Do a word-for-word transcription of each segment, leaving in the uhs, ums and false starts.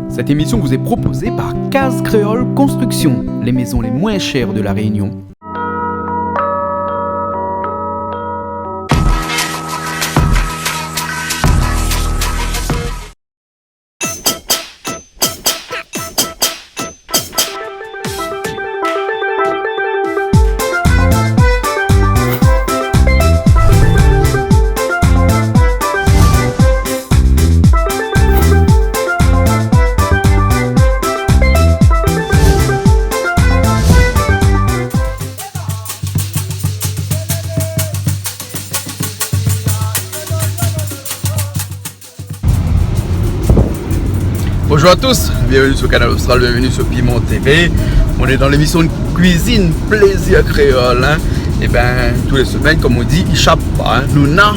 Cette émission vous est proposée par Case Créole Construction, les maisons les moins chères de La Réunion. Bonjour à tous, bienvenue sur Kanal Austral, bienvenue sur Piment T V. On est dans l'émission de cuisine Plaisir Créole, hein. Eh ben, tous les semaines, comme on dit, i shap pa, hein. Nou néna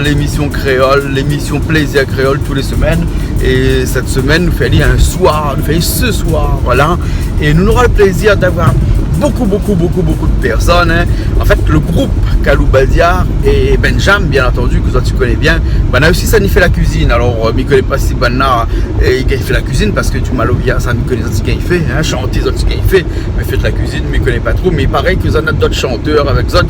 l'émission créole, l'émission Plaisir Créole tous les semaines. É sèt semèn, nou fé ali in soir, nou fé ali ce soir, voilà. É nou nora le plézir d'avoir beaucoup, beaucoup, beaucoup, beaucoup de personnes, hein. En fait, le groupe Kaloubadia é Benjam, bien entendu, ke zot i koné bien, banna osi sa i fé la kuizine. Alor, euh, mi koné pa si banna, euh, i gingn fé la kuizine, parske di malovia, sa mi koné zot i gingn fé, hein, shanté zot i gingn fé, mé fé la kuizine, mi koné pa tro, mé i paré ke zot néna dot shantèr avèk zot,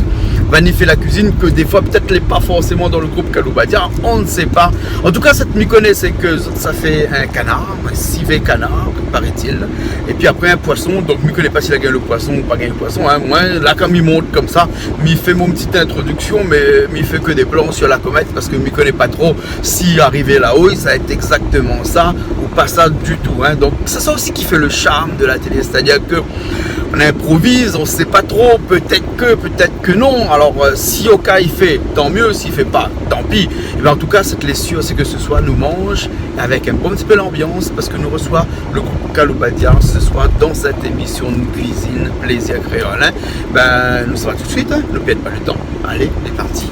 banna i fé la kuizine, ke défoi, pétèt, lé pa forséman dan le group Kaloubadia, on ne sait pas. En tout cas, sak mi koné, sé ke zot sa fé in kanar, in sivé kanar, paraît-il. Épi apré, in poison, donk mi koné pa si la gingn le poison ou pa gingn le poison, hein. Moin, la, kan mi mont konmsa, mi fé mon ti introdiksion, mé mi fé ke dé plan sur la komèt, parske mi koné pa tro si arivé la-o, sa va èt égzaktoman sa ou pa sa ditou, hein. Donk, sé sa osi ki fé le sharm de la télé, sétadir ke on improvise, on sait pas trop, peut-être que, peut-être que non. Alors, euh, si oka i fé, tant mieux, si i fé pa, tant pis. Eh ben, en tout cas, sak lé sir, sé ke ce soir, nou manz avèk in bon ti pé l'ambiance, parske nou resoi le group Kaloubadia ce soir dans cette émission de cuisine Plaisir Créole, hein. Ben, nou sava tout de suite, hein, nou pèrd pa le tan. Allez, lé parti.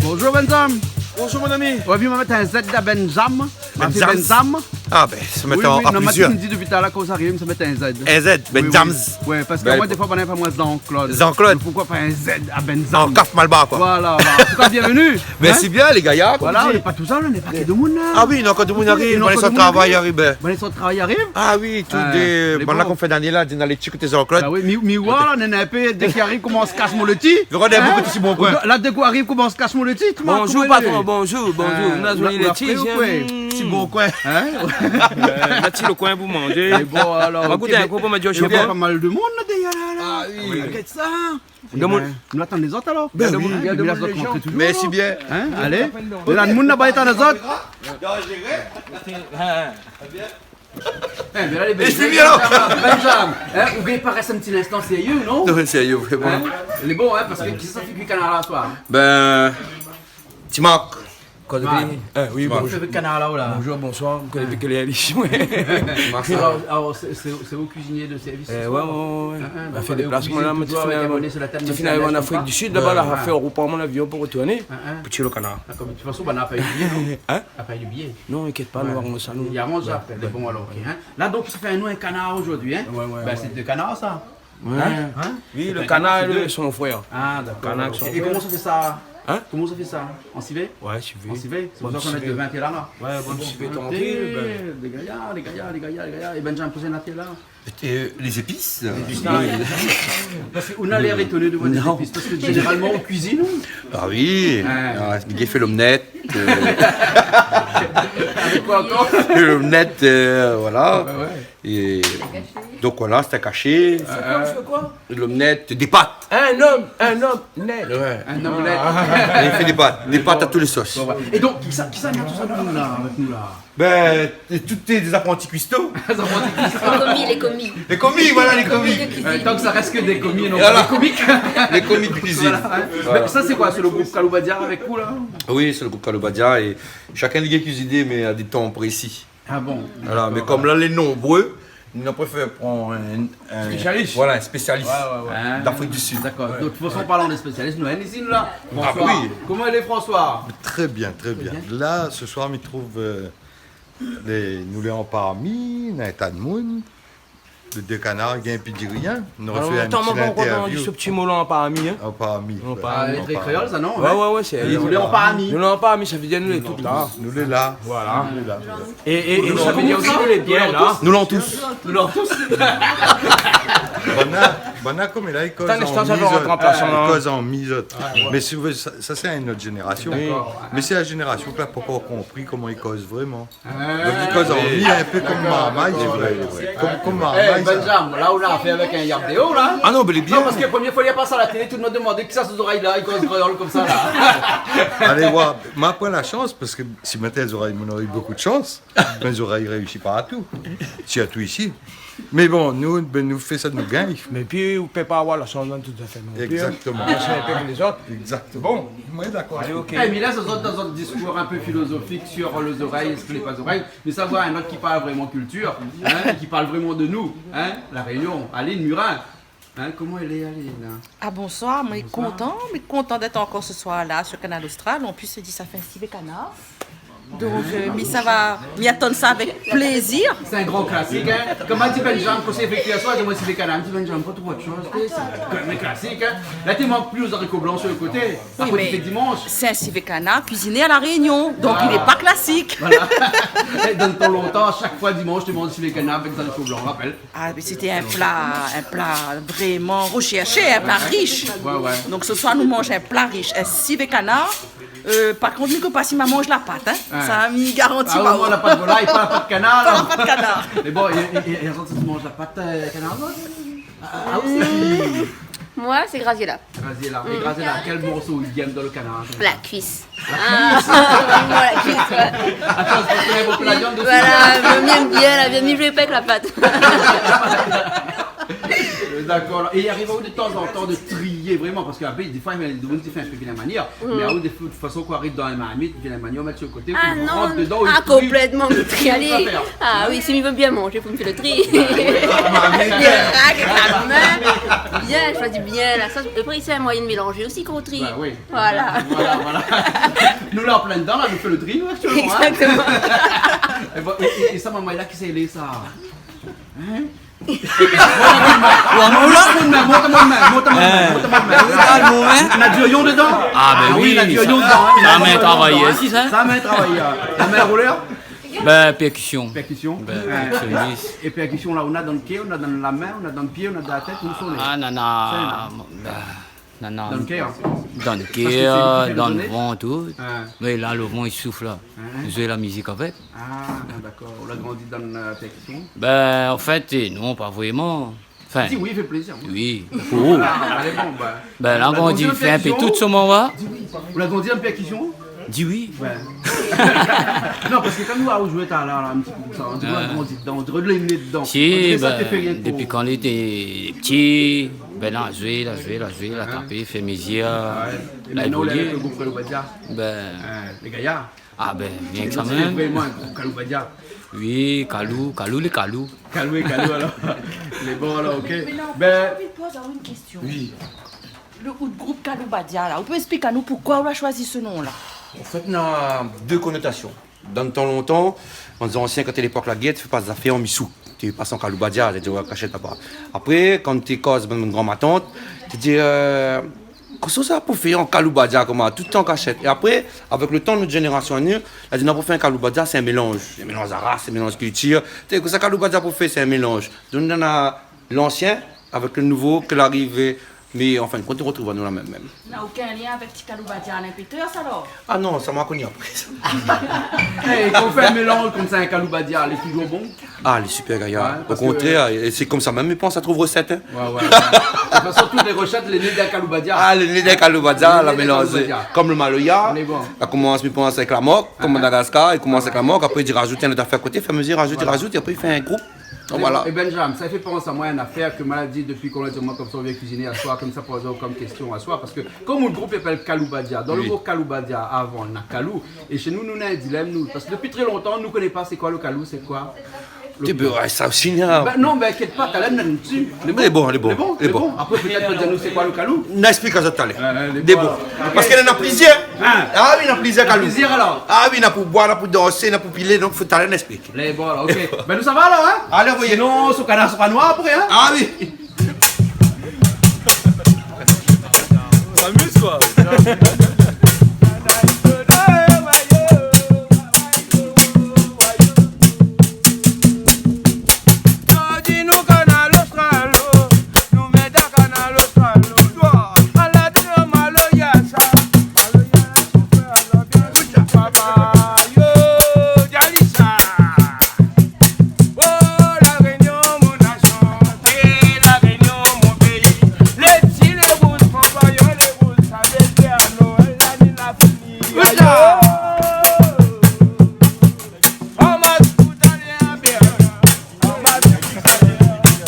Bonjour, Benjam. Bonjour, mon ami. Ou la vi, ma mèt in Z dan Benjam. Benjam. Benjam. Ah, ben, sa mèt an, non, plizièr. Mé ou di dopi talèr, kan ou ariv, sa mèt in Z. In Z, oui, Benjam. Oui. Ouais, parske moin, défoi, banna i apèl amoin Jean-Claude. Jean-Claude. Mé poukoi pa in Z dan Benjam ? An kaf malbar, koi. Voilà, voilà. An tou ka, bienvenue. Mèrsi bien, lé gayar, konm ou di. Voilà, nou lé pa tousèl, nou lé pa ke demoun la. Ah oui, non, kan demoun i ariv, banna i sort travay, i ariv, ben. Banna i sort travay, i ariv. Ah oui, tout dé, banna la, kan fé dané la, di na lé ti koté Jean-Claude. Ba oui, mi, mi, voilà, néna in pé, dèk i ariv, komans kas mon loti. Hein ? Regard in pé ti bon koin. La, dèk i ariv, komans kas mon loti. Bonjour, patron, bonjour, bonjour. Euh, nou la, nou la fé, ouais. Ti bon koin. Hein ? Euh, la, ti le koin pou manzé. Mé bon, alor, ma gout in kou pou mèt dé shové. Mé bon, pa mal de moun la, dèyèr la, la. Ah oui. Gèt sa. Donk, nou atann lézot alor. Ben oui. Hein, mé lézot i rant toujour. Mèrsi bien. Hein, alé. Néna moun laba i atann lézot. Eh, mé la, lé bien. Benjam, hein, ou gingn pa rès in ti linstan sérié, non ? Non, sérié, vréman. Hein ? Lé bon, hein, parske kisa sa fé kui kanar la, soir ? Ben, Ti Marc. Marc. Hein, oui, bonjour. Ou fé kanar la, ou la ? Bonjour, bonsoir. Vous connaissez quel est l'issue ? Marc, ça va ? Alors, alors, c'est, c'est, c'est au cuisinier de service ce soir ? Euh, ouais, ouais, ouais, ouais. Hein, hein, donc, on est au cuisine toujours avec abonné sur la table nationale, n'est-ce pas ? Ti fine, ti fine ariv an Afrik di Sud, laba, la, fé ropa mon avion pou retourné. Hein, hein. Pou tié le kanar. D'accord, mais de toute façon, bah, on n'a pas eu de billet, nous. Hein ? N'a pa u de biyé. Non, inkièt pa, nou va aranz sa, nou. I aranz apré, mé bon, alor, OK, hein. La, donk, sa fé anou in kanar zordi, hein. Ouais, ouais, ouais. Ben, sé dé kanar, sa. Ouais. Hein ? Oui, le kanar é le, son frèr. Ah, d'accord, OK. É koman sa fé sa ? Hein ? Koman sa fé sa ? An sivé ? Ouais, sivé. An sivé ? Sé pou sa ou mèt le vin la, la. Ouais, bon, sivé, trankil, ben. Lé gayar, lé gayar, lé gayar, lé gayar. É Benjam, kosa ou la fé la ? Euh, les épices. Les épices. Oui. Parske ou na lèr étoné de voir les épices, parske zénéralman, ou kuizine, ou ? Ah oui. Ouais. Ah, mi fé l'omlèt, euh. Avèk koi ankor ? L'omlèt, euh, voilà. Ouais, ouais. Et donc voilà, c'est un cachet. C'est quoi, c'est quoi ? L'omlèt, des pâtes. Un homme, un homme net. Ouais. Un homme net. Ah. Il fait des pâtes, des pâtes à toutes les sauces. Bon, voilà. É donk, kisa, kisa néna tout sa dan le moun la, avèk nou la ? Ben, tout lé, dé zappranti kuisto. Zappranti kuisto. Les commis, les commis. Les commis, voilà, les commis. Commis de cuisine. Euh, tant que ça reste que des commis, non pas des comiques. Voilà. Les commis de cuisine. Voilà, hein. Voilà. Ben, sa, sé koi ? Sé le group Kaloubadia avèk ou la ? Oui, sé le group Kaloubadia é shakinn i kuizine, mé a dé tan prési. Ah bon, d'accord. Voilà, mé konm la, lé nonbré, nou préfèr pran in, in, voilà, in spésialis d'Afrik di Sid. Spécialiste. Ouais, ouais, ouais. Hein ? D'accord. Ouais. De toute façon, parlant de spécialiste, nou néna isi, nou la. Ah oui. François. Koman i lé, François ? Très bien, très bien. Très bien. La, ce soir, mi trouv, euh, lé, nou lé an parmi, néna in ta de moun. Le dé kanar, i gingn pi dir rien. Nou la fé in ti interview. Alor, atann, moin, moin, moin, di so ti mo la an parmi, in. An parmi, ouais. An parmi. Ah, lé tré kréol, sa, non ? Ouais, ouais, ouais, sé... Nou lé an parmi. Nou lé an parmi, sa vé dir nou lé tout la. Nou lé la. Voilà. Nou lé la. É, é, é sa vé dir osi nou lé bien la. Nou lé an tous. Nou lé an tous. Banna, banna koméla, i koz an mi, zot. Atann, atann, sa va rant an plas, in. I koz an mi, zot. Ouais, ouais. Mé si ou vé, sa, sa sé in not zénérasion. Dakor. Mé sé la zénérasion ki la pankor konpri koman i koz vréman. Ah, oui. Donk, i koz an mi, in pé konm marmay, dakor, sé vré. Dakor. Konm, konm marmay, sa. Eh, Benjam, la ou la fé avèk in yap déor, la. Ah non, mé lé bien. Non, parske promié foi li la pas a la télé, tout demoun i demann kisa sé zorèy la, i koz kréol konmsa, la. Alé oir, ma pran la shans, parske si moin té zorèy, moin noré u bonpé de shans. Mé zorèy i réisi partou. Sirtou isi. Mé bon, nou, bin, nou fé sak nou gingn. Mé pi, ou pé pa avoir la shans dan tout zafèr non pli, in. Exactement. Lès in pé pou lézot. Exactement. Bon, moin lé dakor. Alé, OK. Eh, mé la, sa sort dan in diskour in pé filozofik sur lé zorèy, èske lé pa zorèy. Mé sa, voilà in not ki parl vréman kiltir, in, ki parl vréman de nou, in, La Rényon. Aline Murat. In, koman i lé, Aline ? Ah, bonsoir, moin lé kontan, moin lé kontan d'èt ankor se soir la sur Kanal Austral. An plis, i di sa fé in sivé kanar. Donk, euh, mi sava, mi atann sa avèk plézir. Sé in gran klasik, in. Konm la di Benjam, kan sé fé kui aswar, di amoin sivé kanar, mi di Benjam, pa tro ot shoz, sé kan mèm in klasik, in. La, té mank pli zariko blan su lo koté. Oui, mé sé in sivé kanar kuiziné a La Rényon, donk li lé pa klasik. Voilà. É dan tan lontan, shak foi dimansh, té manz sivé kanar avèk zariko blan, rapèl. Ah, mé sété in pla, in pla vréman roshèrshé, in pla rish. Ouais, ouais. Donk, se soir, nou manz in pla rish, in sivé kanar. Euh, par kont, mi koné pa si ma manz la pat, in. Ouais. Sa, mi garanti pa. Ah, omoin, la pat volay, pa la pat kanar, la. Pa la pat kanar. Mé bon, é, é, é, é zot i manz la pat, euh, kanar, zot ? Ah, ah, ou sé ki ? Moin, sé Graziella. Graziella. É Graziella, kèl morso ou i èm dan lo kanar, konmsa ? La kuis. La kuis. Ah, moin, la kuis, ouais. Atann, parske néna bonpé la viann dési. Voilà, mi èm bien la viann, mi zoué pa avèk la pat. Euh, dakor. É i ariv aou de tan zan tan de trié vréman, parske apré, défoi, i fé, i fé in pé vilin manièr, mé aou, de tout fason, kan i ariv dan in marmit, vilin manièr, i mèt su lo koté, i rant dedan, i tri. Ah non, non. Ah, konplètman, mi tri. Alé. Ah oui, si mi vé bien manzé, fo mi fé lo tri. Ah, mé bien. Bien, la shoizi bien la sos. Apré, sé in moiyin de mélanzé osi, kan ou tri. Bah oui. Voilà. Voilà, voilà. Nou la an plin dedan la, nou fé lo tri, nou, aktièlman, in. Exactement. É bon, é, é, é sa, momon, la, kisa i lé, sa ? In ? Mont amoin la min, mont amoin la min, mont amoin la min, mont amoin la min. Néna dirion dedan ? Ah, bin oui, néna dirion dedan, in. Sa, mé travay isi, sa. Sa, mé travay. La min roulèr ? Bin, pèrkision. Pèrkision. Bin, pèrkisionis. É pèrkision, la, ou na dan lo kèr, ou na dan la min, ou na dan lo pié, ou na dan la tèt, ou na dan lo nez ? Ah, nana, bin, nana. Dan lo kèr. Dan lo kèr, dan lo van, tout. Parske sé li ki fé lo tourné ? Ah. Mé la, lo van, i souf, la. Ah. Mi zoué la mizik avèk. Ah, dakor. Ou la grandi dan la pèrkision ? Bin, an fèt, eh, non, pa vréman. Anfin, di oui, fé plézir, oui. Oui, pou ou. Voilà, alé, bon, bin. Bin, la, ou la grandi, grandi an pèrkision ? Fé in pé tout, son momon. Di oui. Ou la grandi an pèrkision ? Di oui. Ouais. Non, parske kan nou la zoué talèr la, in ti pé konmsa, on diré ou la grandi dedan, on diré ou lé né dedan. Si, bin, dopi kan li té pti, bin, la zoué, la zoué, la zoué, la tapé, fé mézir, la évolué. É mintnan, ou lé avèk lo group Kaloubadia. Bin. Lé gayar. Ah bin, rienk sa mèm. Donk, sé vréman in group Kaloubadia. Oui, Kalou, Kalou lé Kalou. Kalou lé Kalou, alor. Lé bon, alor, OK. Mé, mé non, moin la anvi poz aou in késtion. Oui. Lo, out group Kaloubadia, la, ou pé ésplik anou poukoi ou la shoizi se non-la ? An fèt, néna dé konotasion. Dan lo tan lontan, bann zansien, kan té lépok la guèr, té fé pa zafèr an misou. Té pas an Kaloubadia, té di, ouais, an kashèt, papa. Apré, kan té koz bann gran matant, té di, euh, kosa sa pou fé an Kaloubadia, koman, tout an kashèt. É apré, avèk lo tan, nout zénérasion anou, la di, non, pou fé in Kaloubadia, sé in mélanz. Sé in mélanz a ras, sé in mélanz kiltir. Té, kosa Kaloubadia pou fé, sé in mélanz. Donk, néna lansien avèk lo nouvo, ke larivé, mé an fin de kont, i rotrouv anou la mèm, mèm. Na okin lien avèk ti Kaloubadia Limpétèr, sa, alor ? Ah non, sa, ma koni apré, sa. Eh, kan ou fé in mélanz konmsa, in Kaloubadia, lé touzour bon ? Ah, lé super gayar. Ouais, parske... O kontrèr, é sé konmsa mèm mi pans a trouv rosèt, in. Ouais, ouais, ouais. De tout fason, tout lé rosèt lé né dan Kaloubadia. Ah, lé né dan Kaloubadia, la mélanzé. Lé né dan Kaloubadia. Konm lo maloya, la komans, mi pans, avèk la mok, konm Madagaskar, i komans avèk la mok, apré i razout in lot afèr koté, fé mézir, i razout, i razout, é apré i fé in group. Donk, voilà. É Benjam, sa i fé pans amoin in afèr ke ma la di dopi kan ou la di amoin konmsa ou vien kuiziné aswar, konmsa poz aou konm késtion aswar, parske konm out group i apèl Kaloubadia, dan lo mo Kaloubadia, avan, na Kalou. É shé nou, nou na in dilèm, nou, parske dopi tré lontan, nou koné pa sé koi lo Kalou, sé koi Té, bin, ouais, sa osi, non. Bin non, mé inkièt pa, talèr nou di. Lé bon, lé bon, lé bon. Apré, pétèt, ou va di anou sé koi lo kalou. Na ésplik azot talèr. Lé bon. Parske néna plizièr. Ah oui, néna plizièr kalou. Plizièr, alor. Ah oui, na pou boir, na pou dansé, na pou pilé, donk fo talèr nou ésplik. Lé bon, alor, OK. Bin, nou sava, alor, hein ? Alé, anvoyé. Sinon, sou Kanal, sou Kanal, nou apré, hein ? Ah oui. S'amuse, quoi. Oh, La Réunion, mon nation, et La Réunion, mon pays. Les petits, les rouges, flamboyants, les rouges, ça veut dire Noël, l'année la fini. Aïe, oh. En mode foot, allez, un verre. En mode foot, allez, un verre.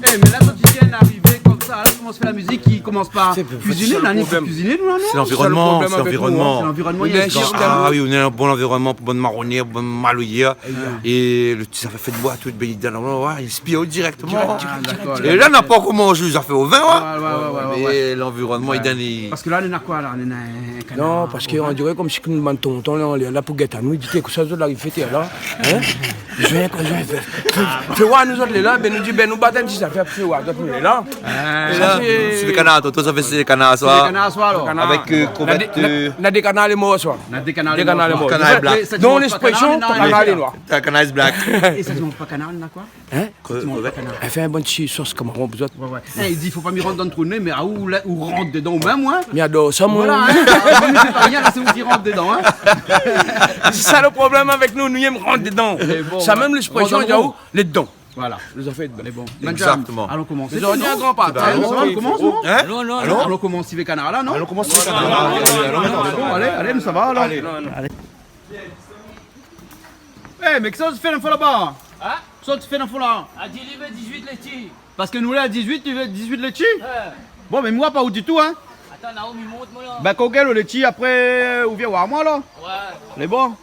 Eh, mé la, kan ou vien d'arivé konmsa, la, koman i fé la mizik i komans pa kuiziné, la, ni kuiziné, nou, la, non ? Sé lanvironman, sé lanvironman. Sé lanvironman, i fo dir, hein. Ah oui, nou néna in bon lanvironman pou bann maronièr, pou bann maloyèr. É lo ti zafèr fé d'boir, tout, bin, i done, ouais, i inspir dirèkteman. Dirèk, dirèk, dirèk. É la, na pankor manzé zafèr o vin, hein. Ouais, ouais, ouais. Mé lanvironman, i done, i... Parske la, nou néna koi, la ? Nou néna in kanar. Non, parske on diré konmsi nou bann tonton la, lé la pou gèt anou, i di, té, kosa zot la ariv fé, té, la, hein ? Zot, zot, zot, fé, fé oir nou zot lé la, bin, nou di, bin, nou bat in ti zafèr pou fé oir zot nou lé la. Ah. É la, sé lo kanar, tonton, sa fé sé kanar aswar. Sé kanar aswar, alor. Avèk, euh, krevèt, euh, na dé kanar lé mor aswar. Na dé kanar lé mor. Kanar lé mor. Kanar lé bla. Donk, lésprésyon, kanar lé nwa. Kanar lé bla. É sa, sé pa kanar, néna koi ? Hein ? Krevèt. Fé in bon ti sos kamaron pou zot. Ouais, ouais. Eh, i di, fo pa mi rant dan lo trou d'né, mé, ah, ou la, ou rant dedan, ou mèm, ouais. Mi ador sa, moin. Voilà, hein. Ah, moin, mi di pa rien, la, sé ou ki rant dedan, hein. Sé sa lo problèm avèk nou, nou yèm rant dedan. Mé bon, sa mèm, lésprésyon, rant dan lo trou. Lé dedan. Voilà. Lé dedan. Mé bon. Exactement. Alon komansé. Alon komansé, non ? Hein ? Non, non, non. Alon komans si vé kanar la, non ? Alon komans si vé kanar la. Alé, alé, alé, nou sava, alor. Alé. Eh, mé kosa zot i fé dan fon laba ? Hein ? Kosa zot i fé dan fon la ? A di li vé dizuit létshi. Parske nou lé a dizuit, li vé dizuit létshi ? Ouais. Bon, mé moin pa ou ditou, hein. Atann, Naomi, mont amoin la. Bin, kan ou gingn lo létshi, apré, ou vien oir amoin la. Ouais. Lé bon.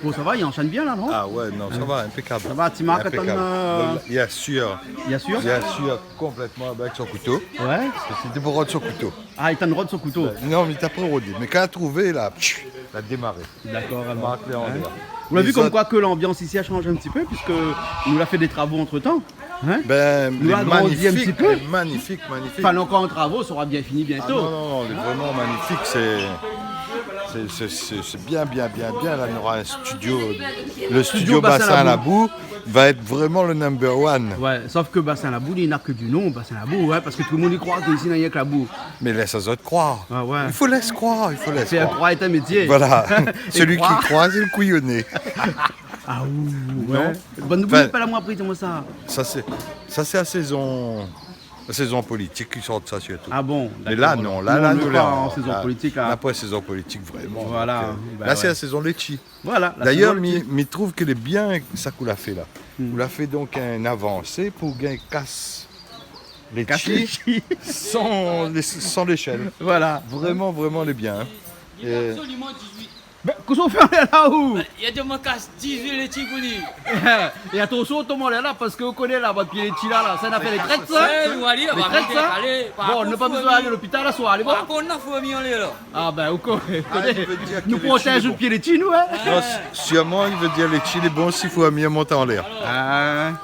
Bon, sa va, i anshèn bien la, non ? Ah ouais, non, sa va, inpékab. Sa va, ti Mark, atann, euh, bien sir. Bien sir ? Bien sir, konplètman, avèk son kouto. Ouais. Parske sété pou rod son kouto. Ah, li té rod son kouto. Euh, non, mé li té pa rodé. Mé kan li la trouvé, la, tch, li la démaré. Dakor, alor. Mark lé an lèr. Ou la vi konm koi ke lanbians isi la shanj in ti pé, piske nou la fé dé travo antretan. Hein ? Bin, nou la agrandi in ti pé. Lé magnifik, lé magnifik. Anfin, ankor an travo, sa sra bien fini bientôt. Ah non, non, non, lé vréman magnifik, sé, sé, sé, sé, sé bien, bien, bien, bien. La, nora in studio, lo studio Bassin Labou va èt vréman lo number one. Ouais, sof ke Bassin Labou, li na ke di non, Bassin Labou, hein, parske tout lo moun i kroi ke isi, na rienk labou. Mé lès azot kroir. Ah ouais. I fo lès kroir, i fo lès kroir. Fé kroir lé in métié. Voilà. Kroi. Sélui ki kroi, sé lo kouyoné. Ah, ou, ouais. Non. Bon, nou, anfin, pa la, moin, apré, koman sa ? Sa, sé, sa, sé la sézon, la sézon politik ki sort sa, sirtou. Ah bon, dakor. Mé la, non, la, nou lé pa an sézon politik, la. La, nou lé pa an sézon politik, vréman. Voilà, donk, euh, bin la, sé la sézon létshi. Voilà, la sézon létshi. D'ayèr, mi, mi trouv ke lé bien, sak ou la fé la. Hmm. Ou la fé donk in avansé pou gingn kas létshi. Kas létshi. San lé-, san léshèl. Voilà. Vréman, vréman, lé bien, hein. Li lé absoliman dizuit. Bin, kosa ou fé anlèr la, ou ? Bin, li la di amoin kas dizuit létshi pou li. É atansion, ou tonm anlèr la, parske ou koné la, bann pié létshi la, la, sa i fé lé trèt, sa. Ouais, nou va alé, lé trèt, sa. Bon, nou pa bezoin alé lopital aswar, lé bon ? Par kont, na fourmi anlèr la. Ah, bin, ou koné. Ah, i vé dir ke létshi lé bon. Nou protèz nout pié létshi, nou, hein. Non, s-, sirman, i vé dir létshi lé bon si fourmi i mont anlèr. Ah.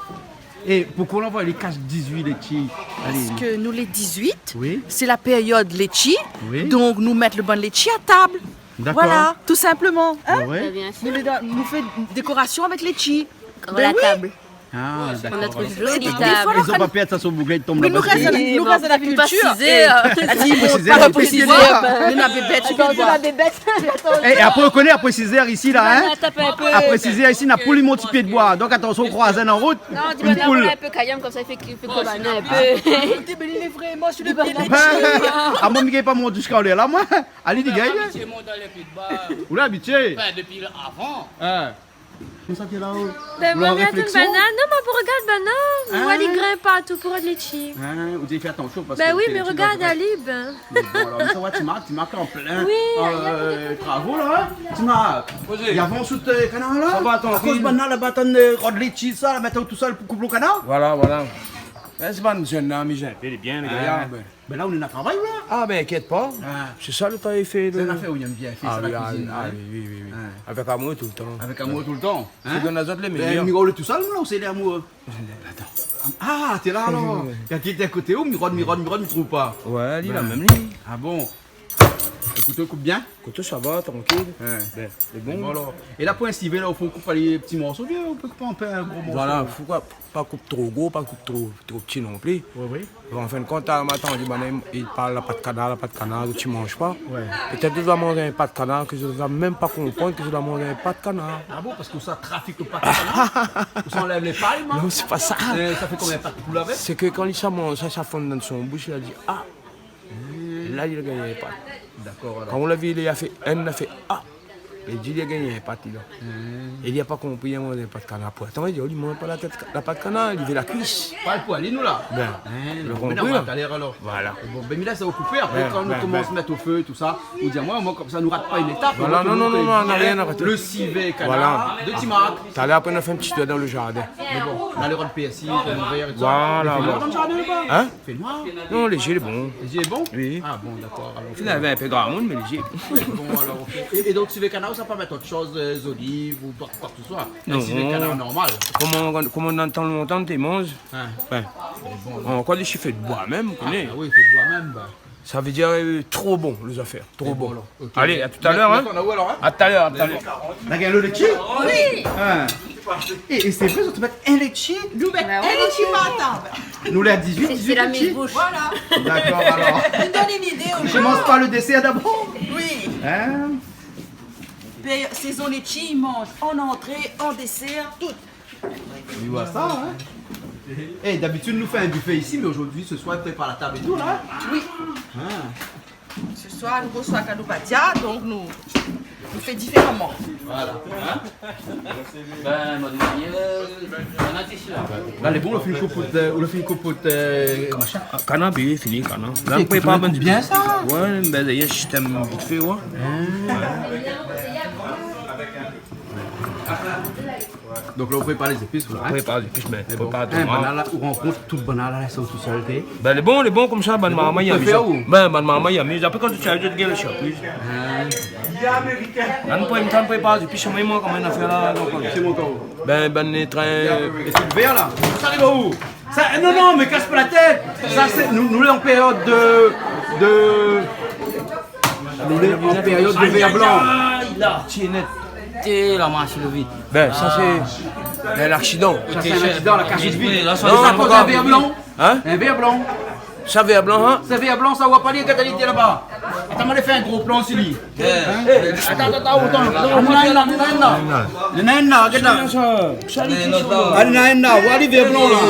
É poukosa ou anvoy li kas dizuit létshi ? Alé. Parske nou lé dizuit, oui, sé la périod létshi, oui, donk nou mèt lo bann létshi a tab. Dakor. Voilà, tout simplement, hein. Ouais, ouais. Très bien. Nou lé dan, nou fé dékorasion avèk létshi. Comme la table. Bin oui. Ah, dakor. On a trouvé une jolie table. Défoi, la, zot i pé pèrd sa, son boug la i tonm la. Mé nou rès, nou rès dan la kiltir. Précisé, euh, nou na bébèt, tu peux voir. Atann, nou na bébèt. É apré, ou koné, apré sizèr isi la, hein ? Voilà, tap in pé. Apré sizèr isi, na poul i mont si pié d'boi. Donk, atansion, ou kroiz in an rout. Non, di pa sa, in poul. Voilà, in pé kayanm, konmsa, i fé, i fé koba, in pé. Bin, amoin, mi gingn pa mont ziska anlèr la, moin. Ali, li gingn. Abitié mont dan lé pié d'boi. Ou lé abitié ? Anfin, dopi avan. Hein. Koman sa, ti lé la, ou ? Bin, ou lé an réfléksion ? Banann. Non, mé pou rogard banann. Hein ? Ou voi lé grin partou pou rod létshi. Hein ? Ou di, fé atansion parske... Bin oui, mé rogard, alé, bin. Mé bon, alor, mé sa va, ti mark, ti mark an plin, euh, travo la, hein ? Ti mark, i avans out, euh, kanar la ? Sa va, trankil. Akoz banna la, ba, tann, euh, rod létshi, sa, la, mintnan, ou lé tousèl pou koup lo kanar ? Voilà, voilà. Mé sé pa in zèn la, mi zèn, lé bien, lé gayar, bin. Bin la, ou néna travay, ou la ? Ah, bin, inkièt pa. Ah. Sé sa, lo tan i fé, lo... Sé in nafèr ou yèm bien fé, ah sa, oui, la kuizine, ah, hein ? Oui, oui, oui, oui. Hein. Avèk amour toultan. Avèk amour toultan, hein ? Fo done azot lé méyèr. Bin, mi rod tousèl, moin, la, ou sé lé amoureux ? Atann. Ah, té la, alor. Kan té a koté ou, mi rod, mi rod, mi rod, mi trouv pa. Ouais, li la mèm, li. Ah bon ? Lo kouto i koup bien ? Kouto, sa va, trankil. Ouais. Bin, lé bon. Bon, alor. É la, pou in sivé, la, ou fé koup ali ti morso, bien, ou pé koup in pé in gro morso. Voilà, fo pa, pa koup tro gro, pa koup tro, tro pti non pli. Oui, oui. An fin de kont, ma tann di, banna i parl la pat kanar, la pat kanar, zot i manz pa. Ouais. Pétèt zot va manz in pat kanar ke zot va mèm pa konprann ke zot va manz in pat kanar. Ah bon, parske ou sa trafik lo pat kanar ? Ou sa anlèv lé pay, man ? Non, sé pa sa. Euh, sa fé konbien pat poul avèk ? Sé ke kan li sa manz sa, sa fonn dan son boush, li la di, ah, la, li la gingn in pat. Dakor, alor. Kan ou la vi, li la fé, inn la fé, ah, li di, li la gingn in pat, li la. Hmm. É li la pa konpri, li la manz in pat kanar. Pourtan, li di, li manz pa la tèt, la pat kanar, li vé la kuis. Pa lo poil, nou la. Bin, hein, lo konpri, la. Talèr, alor. Voilà. Bon, bin, mi lès aou koupé, apré, bin, kan nou komans mèt o fé, tousa, ou di amoin, moin, konmsa, nou rat pa in étap. Voilà, non, non, non, non, na rien a raté. Lo sivé kanar, voilà, de ti mark. Talèr, apré, nou fé in ti tour dan lo zardin. Mé bon, la, lé rod pèrsi, pomdetèr é tousa. Voilà, voilà. Mé fé noir dan lo zardin, laba. Hein ? Fé noir. Non, lézé lé bon. Lézé lé bon ? Oui. Ah bon, dakor, alor. Fine, navé in pé gramoun, mé lézé. Bon, alor, ok. É, é donk, sivé kanar, ou sa pa mèt ot shoz, euh, zoliv ou koi, koi ke se soi ? Non. Sivé kanar normal. Koman, koman dan tan lontan, té manz. Hein. Ouais. Bon, alor. Ankor dé shifé d'boi mèm, ou koné. Ah, ah oui, fé d'boi mèm, ba. Sa vé dir, euh, tro bon, lé zafèr. Tro bon. Bon, alor, ok. Alé, a talèr, hein. Mintnan, ou alor, hein ? A talèr, a talèr. Lé bon. La gingn lo létshi ? Oui. Hein. É, é sé vré, zot i mèt in létshi ? Nou mèt in létshi par tab. Nou lé a dizuit, dizuit létshi. Sé la mézboush. Voilà. Dakor, alor. Nou done in idé o moun. Komans par lo désèr dabor. Oui. Hein ? Pé-, sézon létshi, i manz an antré, an désèr, tout. Mi voi sa, hein. Eh, dabitid, nou fé in bifé isi, mé zordi, se soir, i prépar la tab é tou, la. Oui. Ah. Se soir, nou resoi Kado Batia, donk nou, nou fé diféraman. Voilà. Hein ? Bin, madam Daniel, on a isi la. La, lé bon, ou la fine koup, euh, ou la fine koup, euh, machin. Ah, kanar, bin, fini, kanar. La, nou prépar bien sa. Ouais, bin, néna in sistèm vit fé, ouais. Ah. Donk la, ou prépar lé zépis, la, hein ? Prépar lé zépis, mé... Mé bon, prépar, hein, banna la, ou rankont tout banna la, la, sa ou tousèl, té. Bin, lé bon, lé bon konmsa, bann marmay i amiz. Lé bon, ou pé fé, ou ? Bin, bann marmay i amiz. Apré, kan ou tien, ou gingn lo sirpriz. Hein. Ann pré-, ann prépar lé zépis, moin, moin, koman na fé la, donk, euh, sé mon tour. Bin, bann trin. É tout vèr, la. Sa i ariv aou ? Sa, non, non, mé kas pa la tèt. Sa, sé, nou, nou lé an périod de, de, nou lé an périod de vèr blan. Aïe, aïe, aïe, la. Tienèt. Té la marsh lo vit. Bin, sa, sé, bin, laksidan. Sa, sé in aksidan, la kas de vit. Non, sa, akoz in vèr blan. Hein ? In vèr blan. Sa vèr blan, hein ? Sa vèr blan, sa, ou voi pa li, gard ali laba. Atann, ma fé in gro plan si li. Hein ? Atann, atann, atann, atann. Néna inn la, néna inn la. Néna inn la, gard la. Sa, sa, li, sa. Ah, néna inn la, ou voi li vèr blan, la.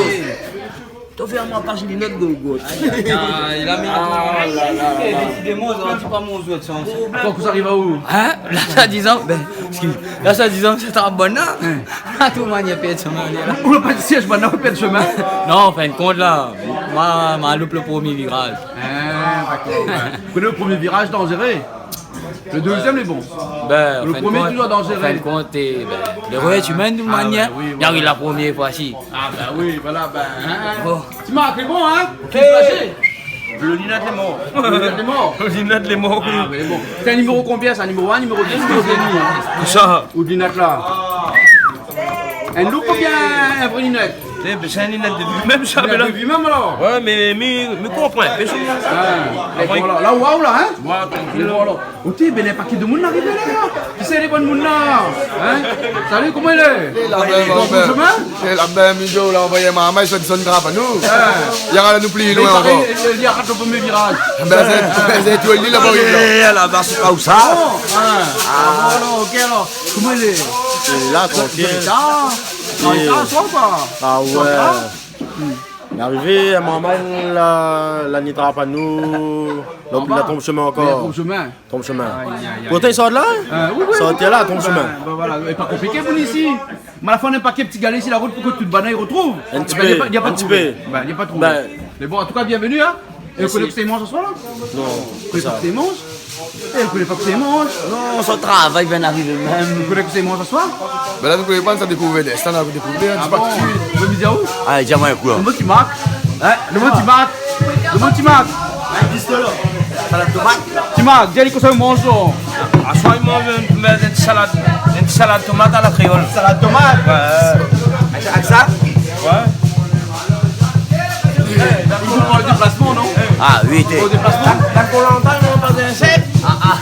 Ou fé amoin pas linèt, gogo. Aïe, aïe, aïe, la mèt... Ah, la, la, la. Désidéman, zordi, pa mon zour de shans. Atann, kosa i ariv aou ? Hein ? La, sa dizan, bin, eskiz, la, sa dizan, sé ta bone, hein ? Hein. A tout manièr, pèrd shomin, la. Ou la pa di sièz, banna, ou pèrd shomin. Non, an fin de kont, la, ma, ma loup lo promié viraz. Ah, dakor, ouais. Ou koné lo promié viraz, danzéré. Lo dézièm lé bon. Bin, lo promié, touzour danzéré. An fin de kont, é, bin, lé roi, ti mèn, de tout manièr. Ah, bin oui, oui. Li ariv la promié foi si. Ah, bin oui, voilà, bin, hein. Bon. Ti mark, lé bon, hein ? Lo linèt lé mor. Lo linèt lé mor. Lo linèt lé mor, oui. Ah, mé bon. Sé in niméro konbien, sa ? Niméro un, niméro deux, niméro deux, hein ? Kosa ? Out linèt la. In loup oubien in vré linèt ? Eh bin, sé in linèt de vi mèm, sa, mé la. Linèt de vi mèm, alor ? Ouais, mé, mé, mi konpran. Ah, é voilà. La, waouh, la, hein ? Ouais, trankil. Voilà. Oté, bin, in paké de moun la arivé la. Kisa lé bann moun la ? Hein ? Salu, koman i lé ? Lé la, bin, bon, bin. Bonjour, hein ? Sé la, bin, Mijo, la, anvoy marmay, sa i désann grav anou. Ah. I sava nou pli loin ankor. Li la rat lo promié viraz. Bin, sé, bin, sé tout li laba, oui, la. Alé, laba, sé pa ousa. Ah. Ah, bon, alor, ok, alor. Koman i lé ? Lé la, trankil. Lé ta. Lé ta, sa, koi. Ah ouais. Arivé in moman, la, la ni trap anou, la, la tronp shomin ankor. Tronp shomin. Tronp shomin. Ay, ay, ay. Pourtan, i sort la, in ? Euh, oui, oui, oui. Sort la, tronp shomin. Ben, ben voilà. É pa konpliké pou nou isi. Mé la fé in paké ti galé si la rout pou ke tout banna i rotrouv. In ti pé, in ti pé. Ben, na pa de problèm. Ben, na pa de problèm. Ben. Mé bon, an tou ka, bienvenu, in. Mersi. É ou koné kosa i manz aswar la ? Non, kosa ? Ou koné pa kosa i manz ? É, ou koné pa kosa i manz ? Non, sa travay bien arivé mèm. Ou koné kosa i manz aswar ? Ben la, nou koné pa, nou sa dékouvèr, sa nou dékouvèr, in. Ah bon ? Ou vé mi di aou ? Alé, di amoin in kou la. Lo mo ti mak. In ? Lo mo ti mak. Lo mo ti mak. Salad tomat. Ti mak, di ali kosa i manz, non ? Aswar i manz in, in ti salad, in ti salad tomat a la kréol. Salad tomat ? Ouais. Avèk sa ? Ouais. Eh, i fo pran lo déplasman, non ? Ah oui, té. Fo lo déplasman. Dan, dan Koh-Lanta, non, pa in shèf. Ah, ah.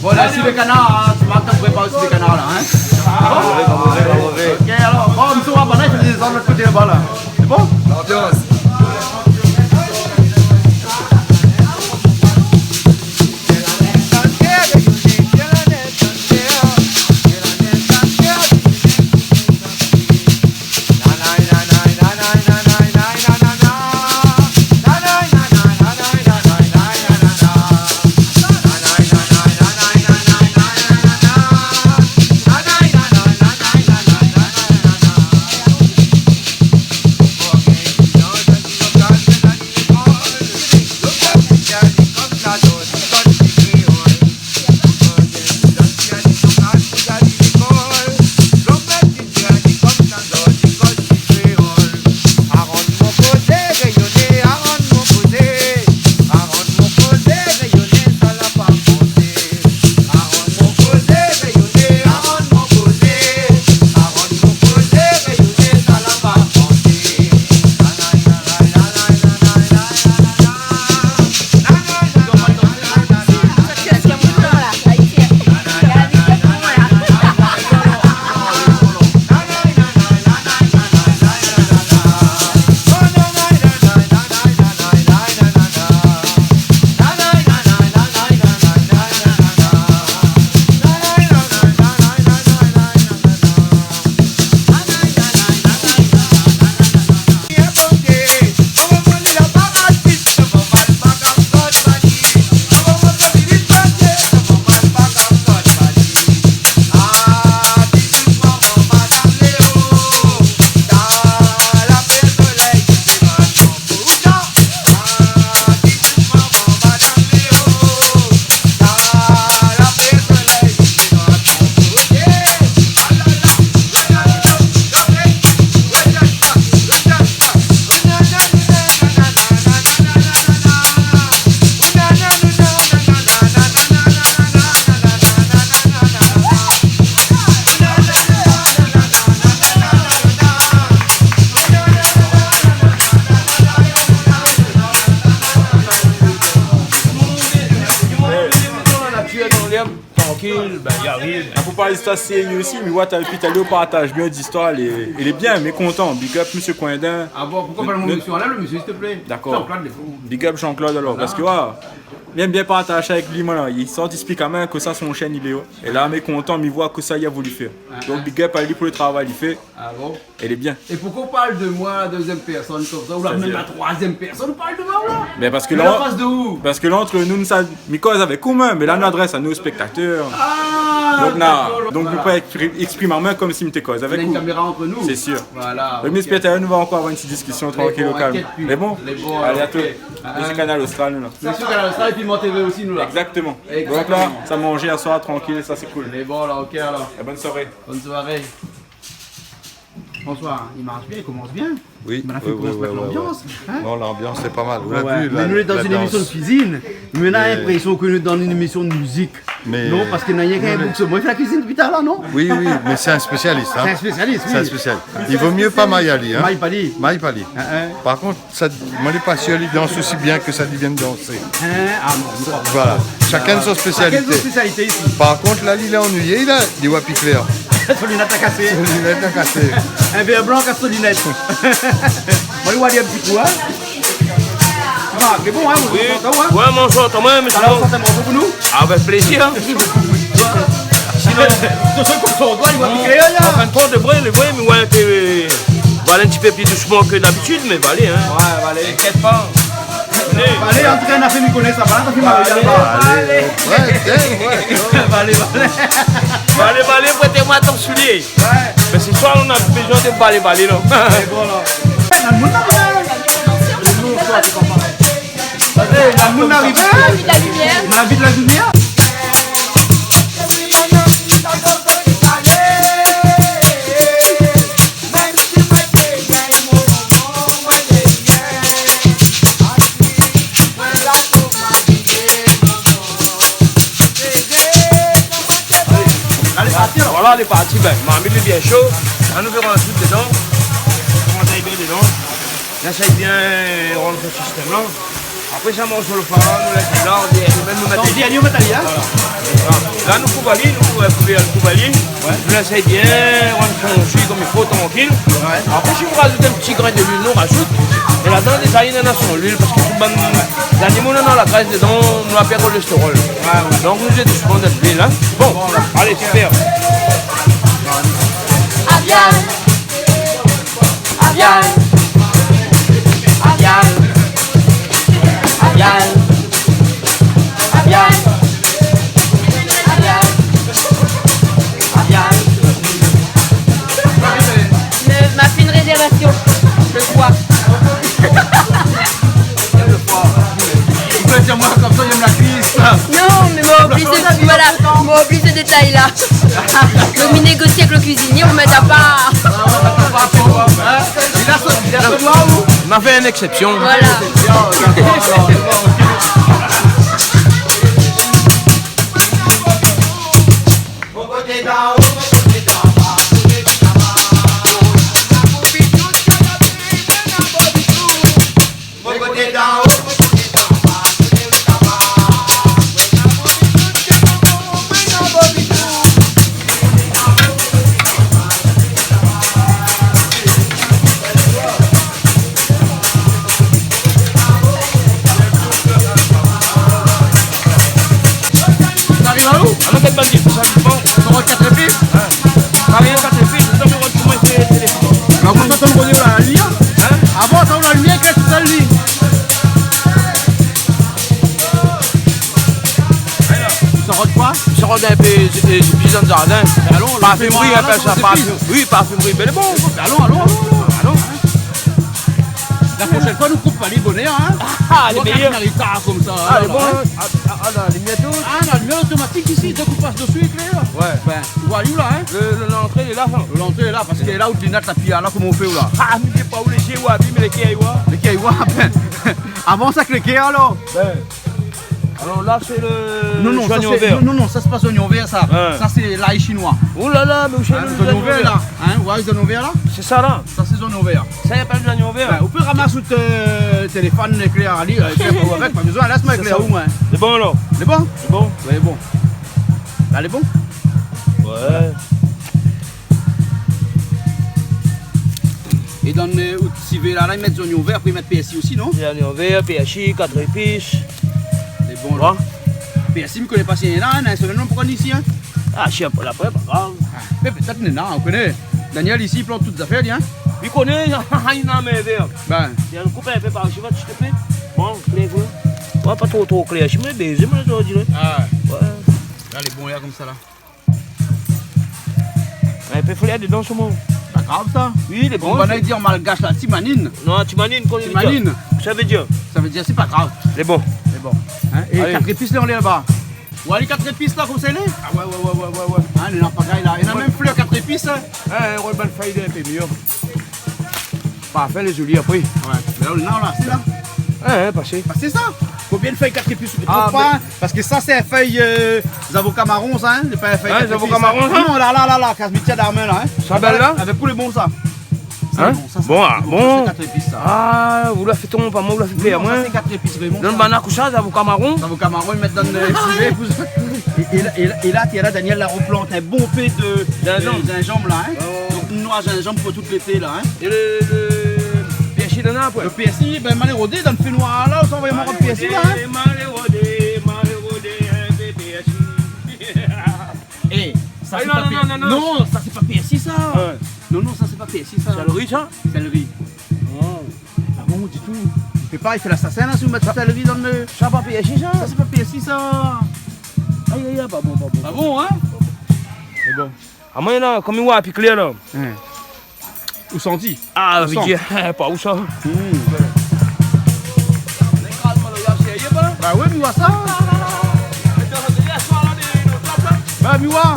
Bon, la, osi lo kanar, in. Ti Mark la prépar osi lo kanar la, in. Bon. Pa mové, pa mové, pa mové. Ok, alor, bon, nou sava, banna i fé dézord lot koté laba la. Sé bon ? Lanbians. Trankil, ben, i ariv. Pou parl zistoir sérié osi, mi oi ta, épi talèr ou partaz bien zistoir, lé, lé bien, mi lé kontan. Big up, mésyé Coindin. Ah bon, poukoué pa lo mésyé ? Anlèv lo mésyé, s'il te plaît. Dakor. Jean-Claude Lefou. Big up Jean-Claude alor, voilà. Parske, oué, bien, bien partaz avèk li, moin la. I sort, i ésplik amoin kosa son shèn i lé, oué. É la, mi lé kontan, mi oi kosa li la voulu fèr. Ah, donk, ah, big up ali pou lo travay li fé. Ah bon ? Lé bien. É poukoué ou parl de moin a la dézièm pèrsone konmsa, ou la mèm la troizièm pèrsone, ou parl de moin la ? Mé parske la, an fas de ou ? Parske la, ant nou, nou sa, mi koz avèk ou mèm, mé la, nou adrès anou spèktatèr. Ah, dakor, voilà. Donk, nou pé ékspri-, éksprim amoin konmsi mi té koz avèk ou. Néna in kaméra ant nou. Sé sir. Voilà, ok. Donk, spèktatèr, nou va ankor avoir in ti diskision trankil o kalm. Lé bon, inkièt pi. Lé bon, alé, a tout. Ok. Mésyé Kanal Austral, nou la. Mésyé Kanal Austral, épi Mantévé osi, nou la. Égzaktoman. Égzaktoman. Donk la, sa manzé aswar trankil, sa sé kool. Lé bon la, ok alor. É bone soiré. Bone soiré. François, i marsh bien, i komans bien. Oui, oui, oui, oui. Mé la fé komans avèk lanbians, in ? Non, lanbians lé pa mal. Ou la vu, la, mé nou lé dan in émision de kuizine. Mé nou na linprésion ke nou lé dan in émision de mizik. Non, parske na rienk in boug, moin i fé la kuizine dopi talèr la, non ? Oui, oui, mé sé in spésialis, in. Sé in spésialis, oui. Sé in spésialis. I vo myé pa may ali, in. May pa li. May pa li. In, in. Par kont, sa, moin lé pa sir li dans osi bien ke sa li vien dansé. In ? Ah non, non. Voilà. Shakinn son spésialité. Shakinn son spésialité isi. Par kont, la, li lé annuiyé, la, li oi pi klèr. Son linèt la kasé. Son linèt la kasé. In vèr blan kas son linèt. Bon, alé oir in ti kou, in. Sa va, lé bon, in, ou lé kontan, in ? Oui, mon shant, moin, mésyé. Alor, ou shant in morso pou nou ? Avèk plézir. Sinon, an fin de kont, lé vré, lé vré, mé oué, in pé, euh, Parl in ti pé pli dousman ke dabitid, mé va alé, in. Ouais, va alé. Inkièt pa. Alé. Va alé, an tou ka, na fé mi koné sa, va, na fé ma... Alé, alé. Ouais, ouais. Va alé, va alé. Va alé, va alé, prèt amoin out soulié. Ouais. Mé se soir, nou na bézoin de balé, balé, non ? É bon, la. É, na moun la, la. É, na moun la, rivé, la. Lavil la limièr. Lavil la limièr. Alé, parti, alor. Voilà, lé parti, bin, marmit lé bien sho. La, nou vé rann tout dedan. Koman sa i lé bien dedan. La, sa i lé bien rann so sistèm la. Apré sa, morso lo pa, nou lès la, nou di, nou mèt... Sa, nou di, alé, nou mèt ali, in ? Voilà. La, nou koup ali, nou, euh, koup ali. Ouais. Nou lès bien rann son ji konm i fo, trankil. Ouais. Apré, si nou razout in ti grin de luil, nou razout. É ladan, déza, néna son luil, parske tout bann zanimo néna la grès dedan, nou la pèrd kolèstérol. Ouais, ouais. Donk, nou lé dousman dan luil, in. Bon, alé, super. Avial. Avial. Avial. Avial. Avial. Avial. Avial. Me, ma fine rézèrvasion. Le foi. Le foi. Ou pé dir amoin konmsa, mi yèm la kuis. Non, mé ma oubli, voilà, ma oubli détay la. Donk, mi négosi avèk lo kuizinié, ou mèt apar. Ah ouais, pa tro, in ? Li la sot, li la sot, waouh. Nou la fé in èksèpsion. Voilà. Sa ariv aou ? Ah, mé kèl bann di, sa dépan. Sa rod kat épis ? Hein ? Sa rien kat épis, sa mi rod koman i fé téléfone. Ba, koman sa, ou koné la limièr ? Hein ? Avan sa, ou la limièr, kèl sèl li. Sa rod koi ? Sa rod in pé, é, épis dan zardin. Mé alon, parfimri, nou fé in pé sa, parfim. Oui, parfimri, bèl é bon. Alon, alon, alon, alon. Alon. La proshèn foi, nou koup ali bonèr, hein. Ah, lé méyèr. Kan i ariv tar konmsa, ah, alor, lé bon, hein. Ah, ah, ah, la limièr tout. Ah, la limièr otomatik isi, dékoupas dési, klèr. Ouais. Bin, ou voi la, hein. Le, le, lantré lé la, hein. Lantré lé la, parske la, ou té na ta piya la, koman ou fé, ou la ? Ah, mi di pa ou, lé zié i voi, mé lé kèr i voi. Lé kèr i voi, bin. Avans avèk lé kèr, alor. Ouais. Alor la, sé le... Non, non, sa, zoignon vèr. Non, non, sa, sé pa zoignon vèr, sa. Hein. Sa, sé lay shinoi. Oh la la, mé ou sé le zoignon vèr la ? Hein, ou voi zoignon vèr la ? Sé sa la. Sa, sé zoignon vèr. Sa i apèl zoignon vèr. Ouais, ou pé ramas out, euh, téléfone, éklèr, ali, euh, éklèr, pa avèk, pa bezoin, lès amoin éklèr aou, moin. Lé bon, alor ? Lé bon ? Lé bon. Ouais, lé bon. La, lé bon ? Ouais. É dan, euh, out sivé la, la, i mèt zoignon vèr, apré i mèt pèrsi osi, non ? Zoignon vèr, pèrsi, kat épis. Lé bon, la. Pèrsi, mi koné pa si néna, hein, sé le nom pou koné isi, hein. Ah, si, apré, la, pa grav. Ah, mé pétèt néna, ou koné. Daniel isi, i plant tout zafèr, li, hein. Mi koné, néna, mé vèr. Bin. Néna, koup in pé par isi, va, s'il te plaît. Bon, klèr, klèr. Ouais, pa tro, tro klèr. Si, mé bézé, moin, zordi, la. Ah. Ouais. La, lé bon, la, konmsa, la. In pé flèr dedan, solman. Pa grav, sa. Oui, lé bon. Koman i di an malgash, la, timanine. Non, timanine, koman i di ? Timanine. Sa i vé dir ? Sa i vé dir, sé pa grav. Lé bon. Lé bon. Hein ? É kat épis, la, ou lé laba. Ou voi lé kat épis, la, konmsa i lé ? Ah ouais, ouais. Hein, lé la, pagay, la. Néna mèm flèr kat épis, hein. Hein, ou voi bann fèy lé in pé mir. Parfin, lé zoli apré. Ouais. Mé la, ou lé la, la, sé la. Hein, hein, pasé. Pasé sa. Konbien de fèy kat épis ? Ah, pa, mé parske sa, sé fèy, euh, zavoka maron, sa, hein. Sé pa fèy kat épis, zavoka maron, sa. Non, la, la, la, la, kas mi tienbo dan la min, la, hein. Sa bèl, la ? Avèk ou lé bon, sa. Hein ? Sé bon, sa. Bon, ah, bon. Sa, sé kat épis, sa. Ah, ou la fé tonm pa moin, ou la fé flèr, moin. Non, sa, sé kat épis, vréman. Dan bann kousa, zavoka maron. Zavoka maron, i mèt dan, euh, sivé pou sa. É, é la, é la, é la, Daniel la roplant in bon pé de, de zinzanm, la, hein. Ouais, ouais. Donk, nou nora zinzanm pou tout lété, la, hein. É le, le pèrsi, néna apré ? Le pèrsi, bin, ma lé rodé dan le fénoir la, ou sa anvoy amoin rod pèrsi la, hein. Ma lé rodé, ma lé rodé, ma lé rodé, in pé pèrsi. Eh, sa, sé pa pèr-, non, non, non, non, sa, sé pa pèrsi, sa. Ouais. Non, non, sa, sé Pèrsi sa. Sèleri sa ? Sèleri. Non. Ah bon, ditou. Sé pa, i fé lasasin la, si ou mèt sèleri dan le... Sa pa pèrsi sa ? Sa sé pa pèrsi sa. Ay, ay, ay, pa bon, pa bon. Pa bon, in ? Sé bon. Amoin la, konm i oi pi klèr la. In. Ou santi ? Ah, ou santi ? Pi klèr, pa ou sa. Hmm. Ba oui, mi oi sa. Ba mi oi.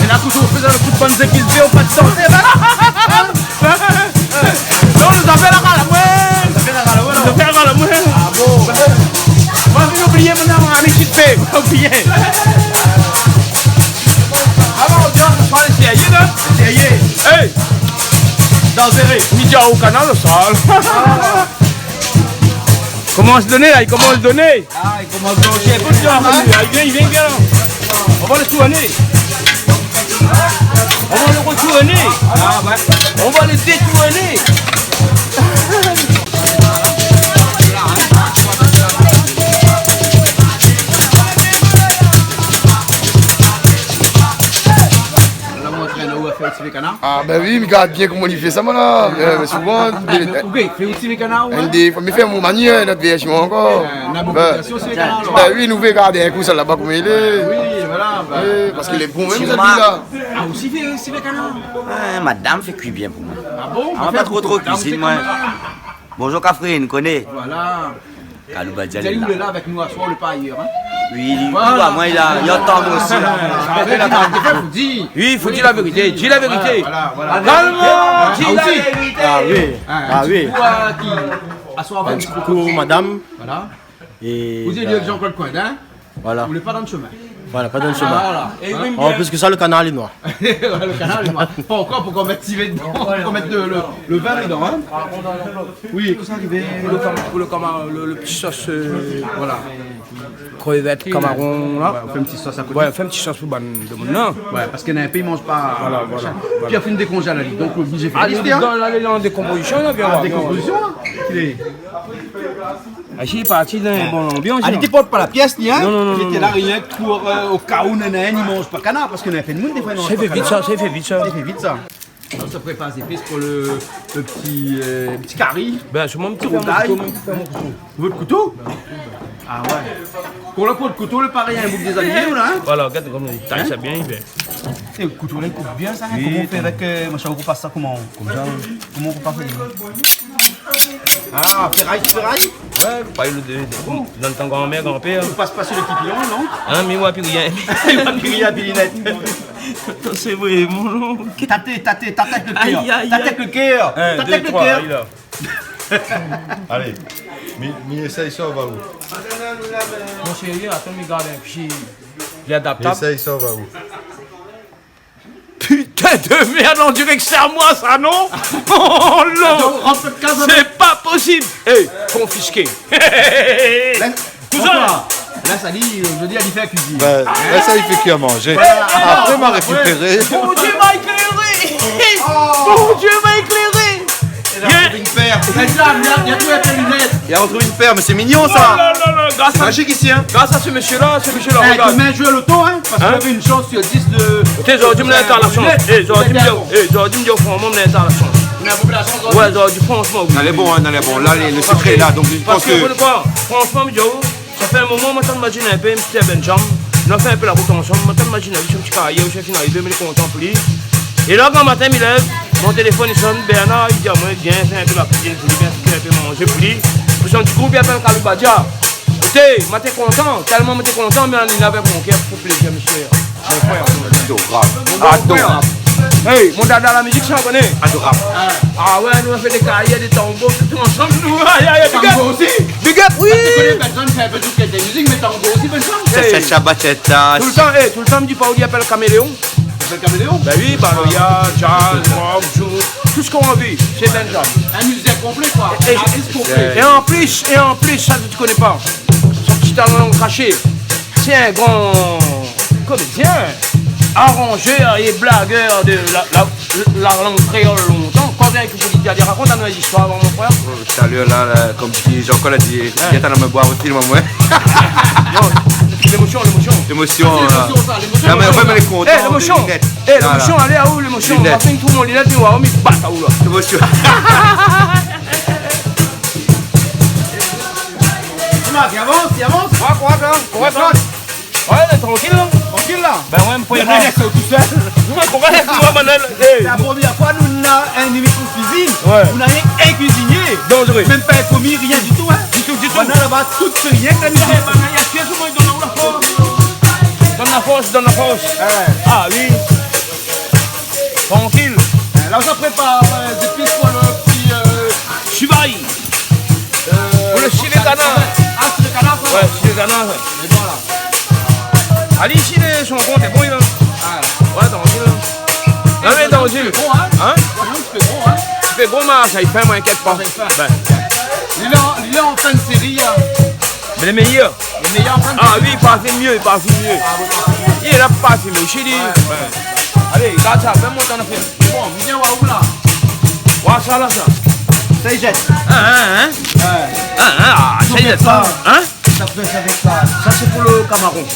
É la, kosa ou fé dan le kou de bann zépis, ou pa de santé, la ? Non, nou zafèr la kalamoin. Zafèr la kalamoin. Zafèr la kalamoin. Ah bon ? Moin, mi oubli, mi na in ami ki fé. Oubli. Ah bon, ou di, sa lé sérié, la ? Sérié. Hey ! Danzéré. Mi di aou, kanal sal. Ah. Koman i lé doné, la ? I koman i lé doné ? Ah, i komans branshé in pé, in ? Ah, vien, vien, vien. On va le tourner. On va le retourner. Ah, ouais. On va le détourner. La, moin, trène ou fé ti vé kanar. Ah, bin oui, mi gard bien koman li fé sa, moin, la. Euh, souvan, ah, dé, mé, OK, fé ou ti vé kanar, ouais. Dé foi, mi fé mon manièr, in not vèrsion ankor. Euh, na bonpé vèrsion, ti vé kanar, alor. Bin oui, nou vé gard in kou sa laba koman i lé. Oui, voilà, bah. Oui, parske lé bon mèm, sa, li, la. Ah, ou osi fé, ou osi fé kanar ? Ah, madam fé kui bien pou moin. Ah bon ? Ah, moin pa tro, tro kuizine, moin. Bonjour, Kafrine, koné. Voilà. Kalou Badia lé la. Ou lé la avèk nou aswar, ou lé pa ayèr, in ? Oui, li, voilà, moin, li la, li antann osi, la. Ah, mé di, mé fo di. Oui, fo dir la vérité, di la vérité. Voilà, voilà. Kalou, di la vérité. Ah oui. Ah oui. Aswar, in ti koukou madam. Voilà. É ou di, la, Jean-Claude Coindin. Voilà. Ou lé pa dan le shomin. Voilà, pa dan le shomin. Ah, voilà. An plis ke sa, le kanar lé noir. Le kanar lé noir. Pa ankor, pou k'ou mèt sivé dedan, pou k'ou mèt le, le, le vin dedan, in. Oui, kosa i ariv ? Pou le kama-, pou le kama-, le, le ti sos, euh, voilà. Krevèt, kamaron, la. Ouais, ou fé in ti sos a koté. Ouais, fé in ti sos pou bann demoun, non ? Ouais, parske néna in pé i manz pa. Voilà, voilà, voilà. Pi ou fine dékonzèl ali, donk oblizé fé... Ah, li lé dan, la, li lé an dékonpozision, la, vien voir, vien voir. Ah, dékonpozision, la. Li lé Ah, si, li lé parti dan in bon lanbians, la. Ah, li té port pa la piès, li, in ? Non, non, non, non. Li té la rienk pou, euh, o ka ou néna inn i manz pa kanar, parske néna pèn moun, défoi, i manz pa kanar. Sa i fé vit sa, sa i fé vit sa. Sa i fé vit sa. Alor, sa prépar zépis pou le, le ti, euh, ti kari. Bin, sé moin, mi fé mon kouto, mi fé mon kouto. Ou vé le kouto ? Ah ouais. Pou le, pou le kouto, le parèy, in boug dé zanimé, la, in ? Voilà, gard koman i tay sa bien, li fé. É, le kouto la, i koup bien sa, in ? Oui, koman ou fé avèk, euh, machin, ou koup sa koman ? Konmsa. Koman ou koup sa ? Ah, féray, féray ? Ouais, pa le de, de, dan le tan granmèr, granpèr. Ou pas pa si le kipilon, non ? In, mi oi pi rien. Mi oi pi rien, pi linèt. Sé vré, mon onk. Taté, taté, taté le kèr. Ay, ay, ay. Taté le kèr. In, dé, troi, ay, la. Alé, mi, mi éséy sa, va ou ? Mon sérié, atann, mi gard in pti. Li lé adaptab. Mi éséy sa, va ou ? Putain de merde, on dirait que c'est à moi ça, non ? Oh non ! Atann, rant dan kaz, sé pa posib. Eh, konfiské. Kouzin ! La, sa li, euh, zordi, li fé la kuizine. Bin, la, sa li fé kui a manzé. Voilà. Apré, ma rékipéré. Bondié ma ékléré ! Bondié ma ékléré ! É la, trouv in pèr. Mé sa, li la, li la trouv in pèr linèt. Li la trouv in pèr, mé sé mignon, sa. Oh la la la, gras a, sé majik isi, in. Gras a se mésyé-la, se mésyé-la, eh, regard. Demin, zoué loto, in, parske, in, lavé in shans sur dis de... Té, zordi, mi néna la shans. Eh, zordi, mi di aou, eh, zordi, mi di aou, fransman, mi néna la shans. Ou néna bonpé la shans, zordi. Ouais, zordi, fransman, oui. Lé bon, in, lé bon. La, le, le sekré lé la, donk, mi pans ke... Parske, fransman, mi di aou, sa fé in moman, moin té mazine in pé, mi té Benjam, nou la fé in pé la rout ansanm, moin té mazine ali son ti karyèr, son fine arivé, mi lé kontan pou li. É la, gran matin, mi lèv, mon téléfone i sonn, Bernard, li di amoin, vien fé in pé la kuizine pou li, vien fé in pé manzé pou li. Pou son ti group, li apèl Kalou Badia. Ékout, moin té kontan, tèlman moin té kontan, mé li navé mon kèr pou plézir, mésyé. Mon frèr. Adorab. Adorab. Hey, mon dada la mizik, sa, ou koné ? Adorab. Ah ouais, nou la fé dé karyèr, dé tango, tout ansanm, nou. Ay, ay, ay, big up. Tango osi ? Big up, oui. Ou koné, pèrsone i fé in pé tout kalité mizik, mé tango osi, Benjam. Hey. Sa, sa, sa, ba, sa, sa. Toultan, eh, toultan, mi di pa ou li apèl Kaméléon. Li apèl Kaméléon ? Bin oui, baloya, jazz, rock, zouk, tout sak ou anvi, sé Benjam. In mizisien konplé, koi. É, é, artis konplé. É an plis, é an plis, sa, ou koné pa. Son ti talan kashé. Sé in gran komédien. aranzèr é blagèr de la, la, la lang kréol lontan. Konbien ke zot i di, rakont anou in zistoir, mon frèr. Talèr la, la, konm di Jean-Claude la di, gèt anou boir osi, moin. Non, lémosion, lémosion. Lémosion, la. Lémosion, sa, lémosion. Non, mé vrèman, lé kontan, lémosion. Linèt. É, lémosion, alé, aou, lémosion. Linèt. Ma fé in tou mon linèt, mi oi, mi bat aou la. Lémosion. Koman, i avans, i avans ? Koi, koi, koi, koi, koi. Wé, lé trankil, la. Trankil, la ? Bin wé, mi pé... Manèl lé tousèl. Wé, koman, koman, Manèl ? Sé la promièr foi nou na in émision kuizine. Wé. Nou na in kuizinié. Danzéré. Mèm pa in komi, rien ditou, in. Ditou, ditou. Manèl laba, tout sé rien ke la kuizine. Manèl, i a ke tout moun i donn la fors. Donn la fors, donn la fors. Wé. A oui. Trankil. La, ou sa prépar, eu, zépis pou lo ti, eu, shibari. Eu, pou lo sivé kanar. A, sivé kanar, sa ? Wé, sivé kanar, sa. É voilà. Ali, isi, lé, son kont lé bon, la. A. Wé, trankil, la. Non, mé trankil. Sé bon, in ? In ? Sé bon, in ? Sé bon, mé sa i fé, moin, inkièt pa. Sa i fé. Bin. Li lé an, li lé an fin de séri, in. Mé lé méyèr. Lé méyèr an fin de séri. A oui, i parfin myé, i parfin myé. A oui, i parfin myé. Li la parfin myé, osi, li. Wé. Wé. Alé, gard sa, mèm mon tan fé. Bon, vien oir ou la. Oir sa la, sa. Sa i zèt. In, in, in. Wé. In, in, a, sa i zèt pa. In ? Sa fé sa avèk sa. Sa sé pou lo kamaron.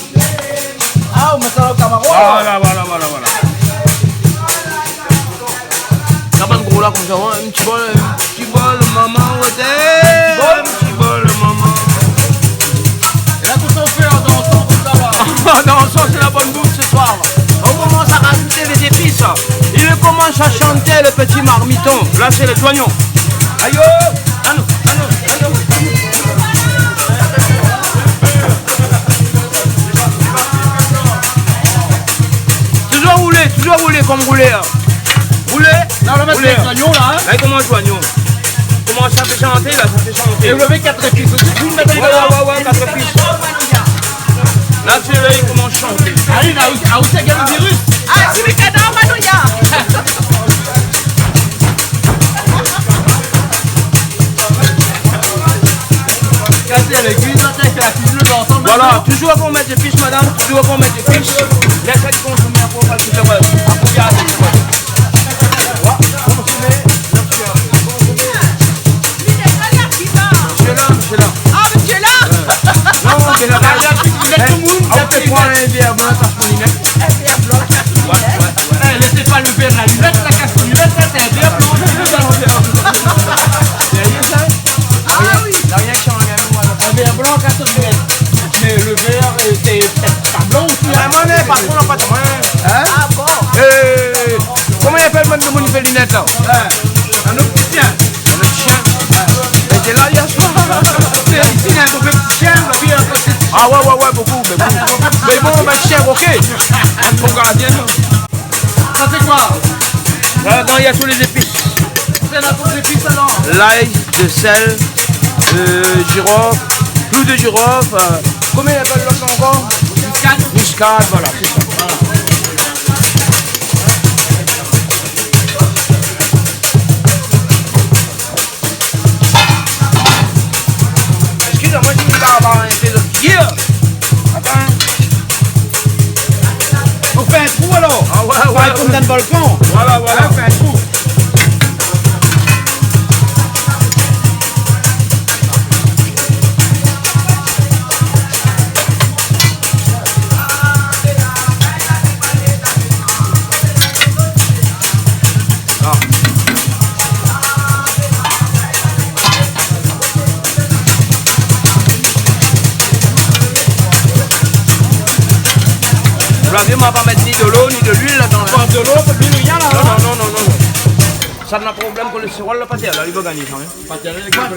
A, ou mèt sa lo kamaron. Voilà, voilà, voilà, voilà. Sa bann gro la, konmsa, wé, in ti bol, in ti bol, momon, wé, in ti bol, momon. É la, kosa ou fé an dansan konmsa la ? An dansan, sé la bonne bouffe ce soir. On commence à rajouter les épices. Il commence à chanter, le petit marmiton. Là, c'est les oignons. Aïe, oh. Anou, anou, anou, anou. Toujour roulé, toujour roulé konm roulèr. Roulé. La, ou la mèt lé zoignon la, in ? La, i komans zoignon. Komans sa fé shanté la, sa fé shanté. É ou la mèt kat zépis osi. Ou mèt... Wé, wé, wé, kat zépis. La, sé la, i komans shanté. Alé, la, ou, a, ou sé gèl lo virus. A, si, oui, kanar, manouya. Kan sé lé kui, sa, sé la kuizine ansanm. Voilà, toujour kan ou mèt zépis, madam, toujour kan ou mèt zépis, lès ali konsomé apré, ou va fé, eu, apré, gard. Wé, konsomé. Monsieur là, monsieur là. A, monsieur là. Non, sé la... Gard, i a pli, i a tout moun, i a pli. Pran in vèr blan, sa, pou linèt. In vèr blan, sa, pou linèt. Wé, wé. É, lès pa lo vèr, la linèt, la, kas linèt, sa, sé in vèr blan. Sérieux, sa ? A oui. Na rien ki shanj, in, voilà. In vèr blan, kas linèt. Mé lo vèr, eu, sé pétèt pa blan osi, in. Mé moin, mé patron, la, pa de moin. In ? A bon ? Eu, koman i apèl, madam, lo moun i fé linèt la ? In. In optisien. In optisien. Wé. Li té la yèr soir. Sé isi, néna in optisien, paske... A wé, wé, wé, bokou, mé bokou. Mé bon, mé shien, OK. Bon gardien. Sa sé koi ? La, ladan, i a tout lé zépis. Sé la tout zépis, alor ? Lay, de sèl, eu, jirof, klou de jirof, eu, koman i apèl lot ankor ? Miskad. Miskad, voilà, sé sa. Voilà. Eskiz amoin, si ou la avoir in pé de figir. Atann. Ou fé in trou alor. A wé, wé. Parèy konm dan in volkan. Voilà, voilà. Wé, fé in trou. Ou la vi, ma pa mèt ni de lo, ni de luil ladan, in. Pa de lo, pa de luil, rien la, in. Non, non, non, non, non. Sa na problèm kolèstérol la, pa tèr la, li va gingn sa, in. Pa de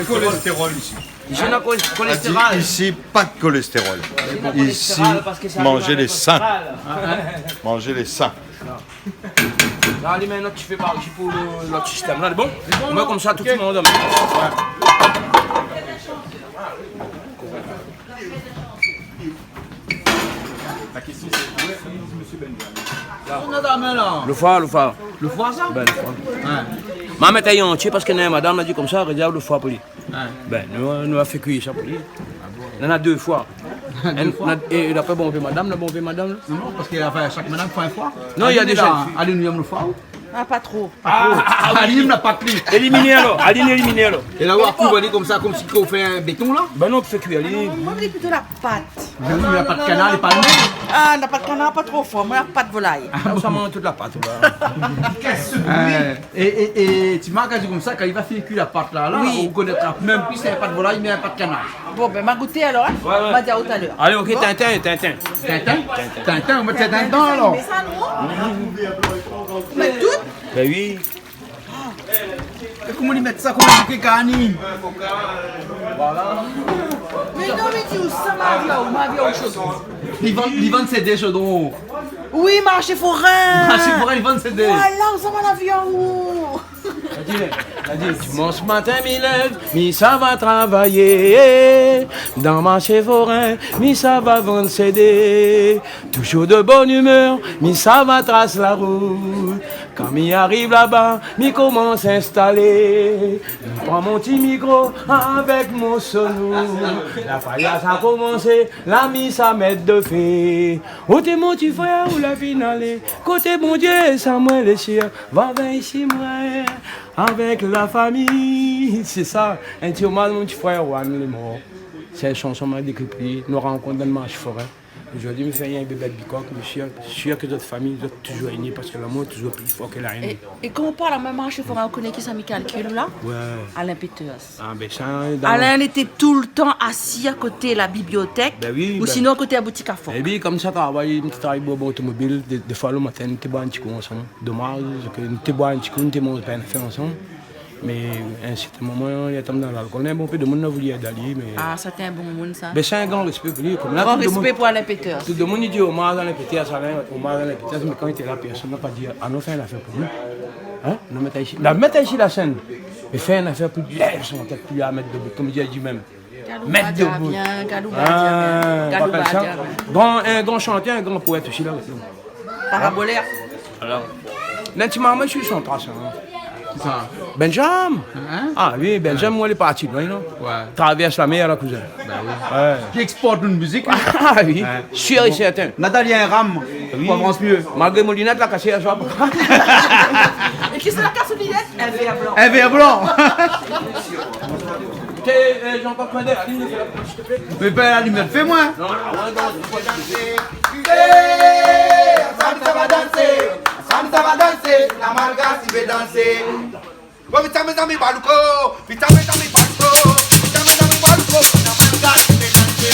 kolèstérol isi. Isi, na ko-, kolèstérol. Isi, pa de kolèstérol. Isi, na kolèstérol parske sa ariv avèk lo sal. Isi, manzé lé sin. Manzé lé sin. La, li mèt in lot ti fé par isi pou lo, lot sistèm la, lé bon ? Lé bon, non ? Mé konmsa, tout lo moun i dormi. Wé. La késtion sé, oué, mésyé Benjam. Lo foi, lo foi. Lo foi, sa ? Bin, lo foi. Wé. Ma mèt ali antié parske néna madam la di konmsa, rézèrv lo foi pou li. Wé. Bin, nou, nou la fé kui sa pou li. A bon ? Néna dé foi. Dé foi. É, é la pa bonpé madam, la bonpé madam, la. Non, non, parske la fé shak madam foi in foi. Non, Aline, i a dé la, shèf. Aline, nou yèm lo foi. Ah, pa tro. Ah, ah, ah, Aline, oui. La pa pli. Éliminé alor. Aline éliminé alor. É la, ou va kouvèr ali konmsa, konmsi ou fé in béton, la. Ben non, fé kui ali. Ah non, moin, mi lé plito la pat. Ben oui, mé la pat kanar, lé pa bon. Ah, la pat kanar, pa tro for. Moin, la pat volay. Ah bon. Sa manz tout la pat, la. Euh, é, é, é, ti mark la di konmsa, kan li va fini kui la pat la, la, oui, ou konètra mèm pi si sé in pat volay, mé in pat kanar. Bon, ben, ma gouté alor, hein. Ouais, ouais. Ma di aou talèr. Allez, ok, bon. Tintin, Tintin. Tintin ? Tintin. Tintin, ou mèt Tintin dedan, alor. Mé sa, non ? Ou mèt tout ? Ben oui. É koman li mèt sa, koman li ékri Kani ? Voilà. Mé non, mé di ousa, ma vi aou, ma vi aou shoz. Li vann, li vann CD, shoz. Oui, marshé forin. Marshé forin, li vann CD. Voilà, ousa ma la vi aou. Dimans matin, mi lèv, mi sava travay. Dan marshé forin, mi sava vann CD. Toujour de bonne humeur, mi sava tras la rout. Kan mi ariv laba, mi komans instalé. Mi pran mon ti mikro avèk mon sono. La payas la komansé, la mi sa mèt dofé. Oté mon ti frèr, ou la fine alé ? Koté Bondié, sa moin lé sir. Va vèy isi moin avèk la fami. Sé sa, in ti omaz mon ti frèr Juan, lé mor. Sé in shanson ma ékri pou li, nou rankont dan marshé forin. Zordi mi fé in bébèt bikok, mé sir, sir ke zot fami, zot toujour ini, parske lamour lé toujour pli for ke la ènn. É, é kan ou parl a mèm marshé forin, ou koné kisa mi kalkil la ? Ouais. Alain Peters. Ah, ben sa, dan Alain, li té toultan asi a koté la bibliotèk, ben oui, ou ben sinon a koté la boutik Carrefour. É oui, konmsa, travay, mi travay bobo otomobil, dé, dé foi lo matin, mi té boir in ti kou ansanm. Domaz ke nou té boir in ti kou, nou té manz pa in nafèr ansanm. Mé a in sèrtin moman, li la tonm dan lalkol. Mé bonpé demoun la vouli èd ali, mé... Ah, sa té in bon moun, sa. Ben, sé in gran rèspé pou li. Konm la, tout demoun, tout demoun i di omaz Alain Peters, Alain, omaz Alain Peters, mé kan li té la, pèrsone la pa di, alon fé in nafèr pou li. Hein ? Nou mèt isi, la mèt isi la sèn. É fé in nafèr pou li, lèv son tèt, pou li mèt debout, konm li di mèm. Mèt debout. Kalou Badia vien, Kalou Badia vien. Ah, Kalou Badia vien. Gran, in gran shantèr, in gran powèt osi la. Parabolèr. Alor. Nan ti marmay, mi suiv son tras, hein. Kisa ? Benjam. Hein ? Ah oui, Benjam, ouais, moin lé parti loin, non ? Ouais. Travèrs la mèr, la, kouzin. Ben oui. Ouais. Ki éksport nout mizik, hein ? Ah oui. Ouais. Sir é sèrtin. Bon. Nathalie, in ram. Oui. Pou avans myé. Malgré mon linèt la kasé yèr soir. É kisa la kas out linèt ? In vèr blan. In vèr blan. Té, euh, Jean-Claude Coindin, alé, nou fé la plis, s'il te plaît. Mé pa la limèt, fé moin. Non, non, non, non. Eh, ansanm sa va dansé, ansanm sa va dansé, la malgash i vé dansé. Bon, vit sa, mézami, balouko, vit sa, mézami, balouko, vit sa, mézami, balouko, la malgash i vé dansé.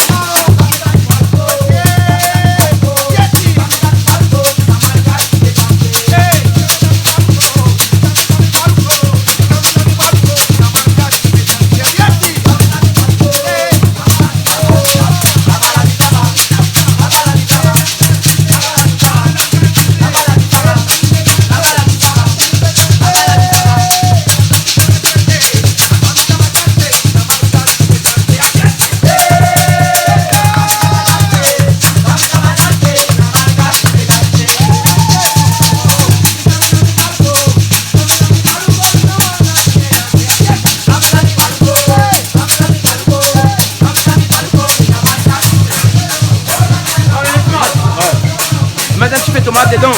Mèt in ti pé tomat dedan.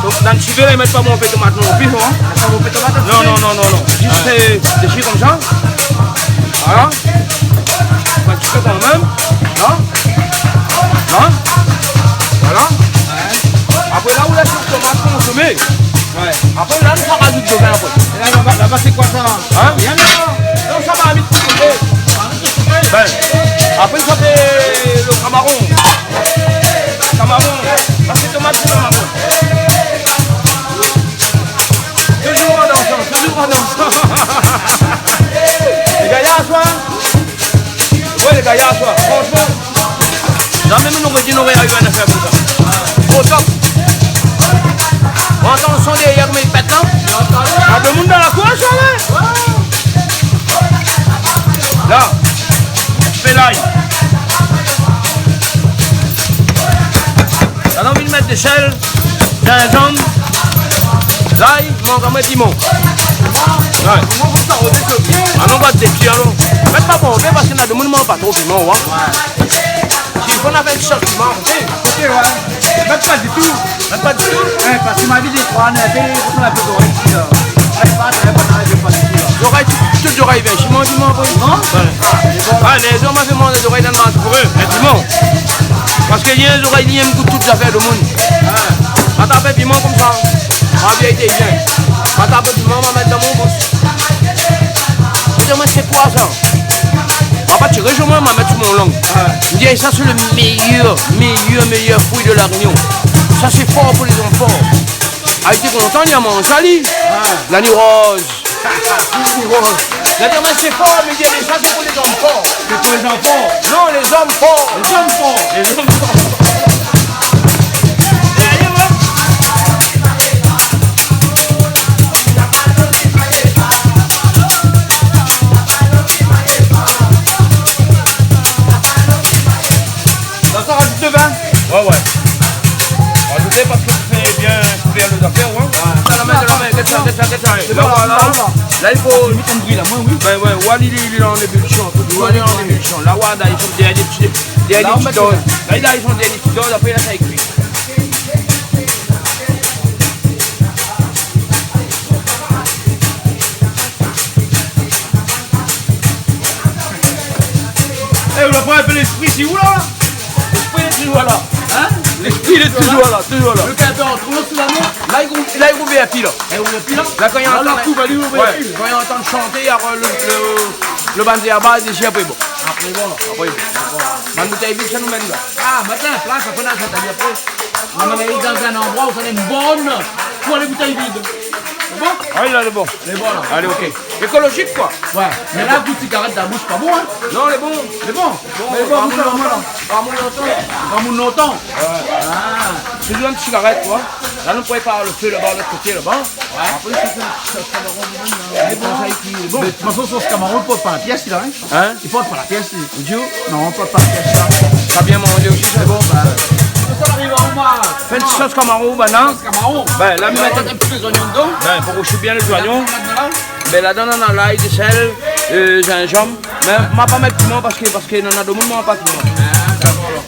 Donk, dan ti vé la, i mèt pa bonpé tomat non pli, non, hein. Pa bonpé tomat, non, non, non, non, non. Zis, euh, déshir konmsa. Voilà. In ti pé kanmèm. Non ? Non ? Voilà. Apré la, ou lès tomat konsomé. Ouais. Apré la, nou sa razout dovin apré. É la, laba, laba, sé koi sa ? Hein ? Rien, non. Non, sa va vit. Ben, apré sa fé lo kamaron. Kamaron. Sa sé tomat, sé kamaron. Toujour an dansan, toujour an dansan. Lé gayar, soi. Ouais, lé gayar, soi. Fransman, zamé nou noré di nou noré ariv in nafèr konmsa. Au top. Ou antann son dèryèr, mé i pèt la. Na demoun dan la kour, sa, ouais. La, fé lay. La, nou anvi mèt de sèl, zinzanm, lay, manzanm é piman. Ouais. Ah non, pa de piman, alor. Mèt pa bonpé, parske na demoun i manz pa tro piman, ouais. Kan ou la fé in sos piman, ou koté ? Koté, ouais. Mèt pa ditou. Mèt pa ditou ? Hein, parské ma vi détroi, néna in pé, koman i apèl, zorèy isi la. Zorèy pa, zorèy pa, zorèy pa ditou la. Zorèy, tout, tout zorèy i vien. Sinon, piman, apré. Non ? Ouais. Ah, lé bon. Ah, lé zom la fé manz zorèy dan la kour, mé piman. Parské li, zorèy, li èm gout tout zafèr domoun. Ah. Atann, fé piman konmsa. Ma vérité, vien. Atann, fé piman, ma mèt dan mon boush. Ou di amoin, sé koi sa ? Ma pa tiré su moin, ma mèt su mon lang. Ouais. Mi di, sa sé le méyèr, méyèr, méyèr frui de La Rényon. Sa sé for pou lé zanfan. Ah, li té kontan, li la manz sa, li. Ouais. Lani roz. Lani roz. La di, mé sé for, mi di, sa sé pou lé zanfan. Sé pou lé zanfan. Non, lé zom for. Lé zom for. Lé zom for. É, alé, ouais. La, sa rajout de vin. Ouais, ouais. Rajout, parské fé bien kouvèr lé zafèr, hein. Ouais. Sa, la min, la min, gèt sa, gèt sa, gèt sa. Lé bon, la, voilà. La, i fo... Mèt in bri la, moin, oui. Ben ouais, ouais, li, li, li lé an ébulision. Li lé an ébulision. La, ouais, la, i fo dé, dé ti, dé ti doz. La, i fo dé ti doz, apré, la, sa i kui. Eh, ou la pran in pé léspri isi ou la ? Léspri lé toujour la. Hein ? Léspri lé toujour la, toujour la. Le gars, atann, trouv sou la min. La, i gou-, la, i gouvèrti la. Eh, i gouvèrti la ? La, kan i antann, la, la koup, alé, i gouvèrti. Ouais, kan i antann shanté, i arol le, le, le bann zèrbaz isi, apré, bon. Apré, bon. Apré, bon. Bann boutèy vid, sa nou mèn la. Ah, matin, plas, apré, la, sa ta di apré. Non, mé dan in landroi ousa lé bon, pou alé boutèy vid. Lé bon ? Ah, lé bon. Lé bon, la. Alé, OK. Ékolojik, koi. Ouais. Mé la, gout sigarèt dan boush, pa bon, hein ? Non, lé bon. Lé bon. Bon, lé bon, pa moul lontan. Pa moul lontan. Pa moul lontan. Ouais. Ah. Toujour in ti sigarèt, koi. La, nou prépar le fé laba, lot koté laba. Ouais. Apré, sa fé in ti sos kamaron, nou mèm, la. Lé bon. Sa, i kui, lé bon. Mé de tout fason, sos kamaron, i port pa la pièce, la, hein ? Hein ? I port pa la pièce, li. Ou di ou ? Non, i port pa la pièce, la. Sa bien manzé osi, sa. Lé bon, ben. Sa la ariv an ma. Fé in ti sos kamaron, banna. Sos kamaron. Ben, la, mi mèt in ti pé zoignon dedan. Ben, pou rousi bien lé zoignon. Voilà. Ben, ladan, nana lay, de sèl, euh, zinzanm. Mé ma pa mèt piman parské, parské nana domoun i manz pa piman. Ah, dakor, alor.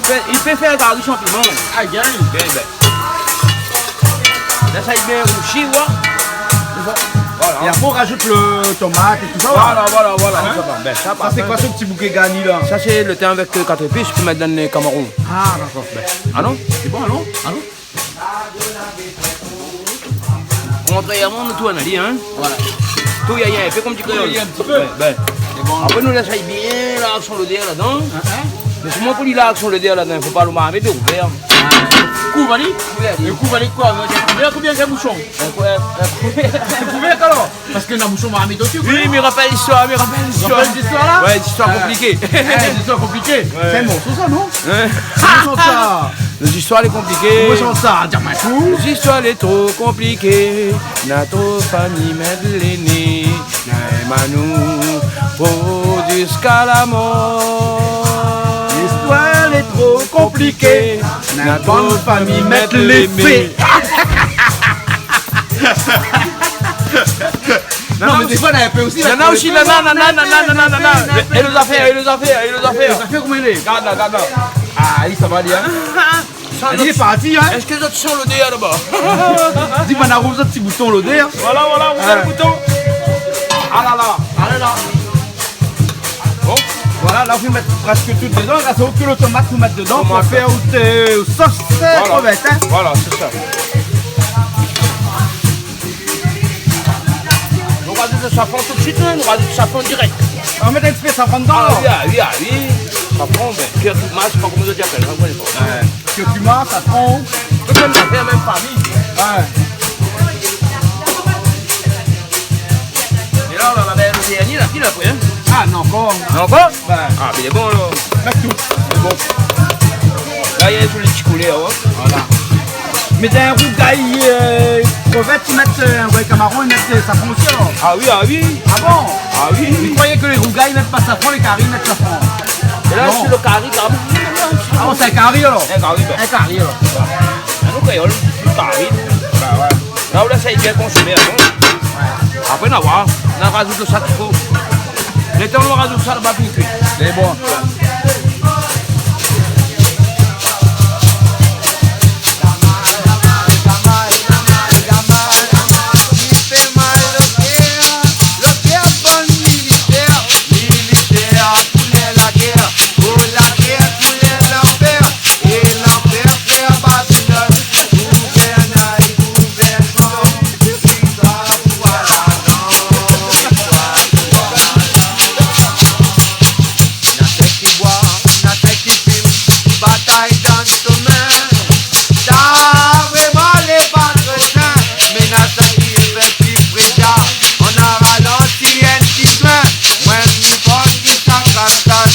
Fé, i pé fé kari san piman. Ah, bien. Bien, ben. La, sa i bien rousi, ouais. Voilà. É apré, ou rajout le tomat é tousa, voilà. Voilà, voilà, voilà. Hein ? Sa va, ben, sa va, ben. Sa, sé koi, se ti bouké garni, la ? Sa, sé le tin avèk, euh, kat zépis pou mèt dan lé kamaron. Ah, dakor. Ben, alon. Lé bon, alon, alon. Kontrèrman, nou tourn ali, hein. Voilà. Tou yaya, fé konm di kréol. Tou yaya in ti pé. Ouais, ben. Lé bon. Apré, nou lès ali bien larg son lodèr ladan. Hein, hein. Mé solman pou li larg son lodèr ladan, fo pa lo marmit ouvèr. Kouv ali ? Kouv ali. É kouv ali koi ? Avèk in kouvèrk oubien avèk in boushon ? In kouvèrk, in kouvèrk. In kouvèrk alor ? Parské na boushon marmit osi, oui, koi. Mi rapèl listoir, mi rapèl listoir. Rapèl listoir la ? Ouais, listoir konpliké. Eh, listoir konpliké. Ouais. Sé in morso sa, non ? Hein ? Koman i shant sa ? Nout zistoir lé konpliké. Koman i shant sa ? Di amoin in kou. Nout zistoir lé tro konpliké. Na tro fami mèt le né. Na in manou pou ziska la mor. Listoir lé tro konpliké. Na bann fami mèt le fé. Non, mé défoi, na in pé osi, nana osi, nana, nana. É lo zafèr, é lo zafèr, é lo zafèr. Lo zafèr, koman i lé ? Gard la, gard la. Ah, li, sa va, li, hein. Sa, li lé parti, hein. Èske zot i san lodèr laba ? Di, banna, rouv zot ti bouton lodèr. Voilà, voilà, rouv lo bouton. Ah la la. Ah la la. Bon. Voilà, la, ou mèt prèsk tout dedan. La, sé ke lo tomat ou mèt dedan pou fé out, euh, sos, euh, krévèt, hein. Voilà, sé sa. Nou rajout lo safran tout suit, hein. Nou rajout safran dirèk. Ou mèt in ti pé safran dedan, alor ? Ah oui, ah oui, ah oui. Safran, ben, kurkuma, mi koné pa koman i apèl sa, mi koné pa. Ouais. Kurkuma, safran. Tout mèm zafèr, mèm fami. Ouais. É la, nou la mèt lo dèrnié la, pi la, apré, hein. Ah, non, ankor. Non, ankor ? Ben. Ah, mé lé bon, alor. Mèt tout. Lé bon. La, néna tout lé ti koulèr, hein. Voilà. Mé dan in rougay, euh, krévèt, i mèt, euh, in rougay kamaron, i mèt, euh, safran osi, alor ? Ah oui, ah oui. Ah bon ? Ah oui. Mi kroiyé ke lé rougay i mèt pa safran, lé kari i mèt safran. Non. É la, sé lo kari, kari. Ah bon, sé in kari, alor ? In kari, ben. In kari, alor. Anou, kréol, lo kari. Ben ouais. La, ou lès sa bien konsomé, hein. Apré, nou va oir, nou rajout lo sak i fo. Lo tan nou rajout sa, nou va fini kui. Lé bon.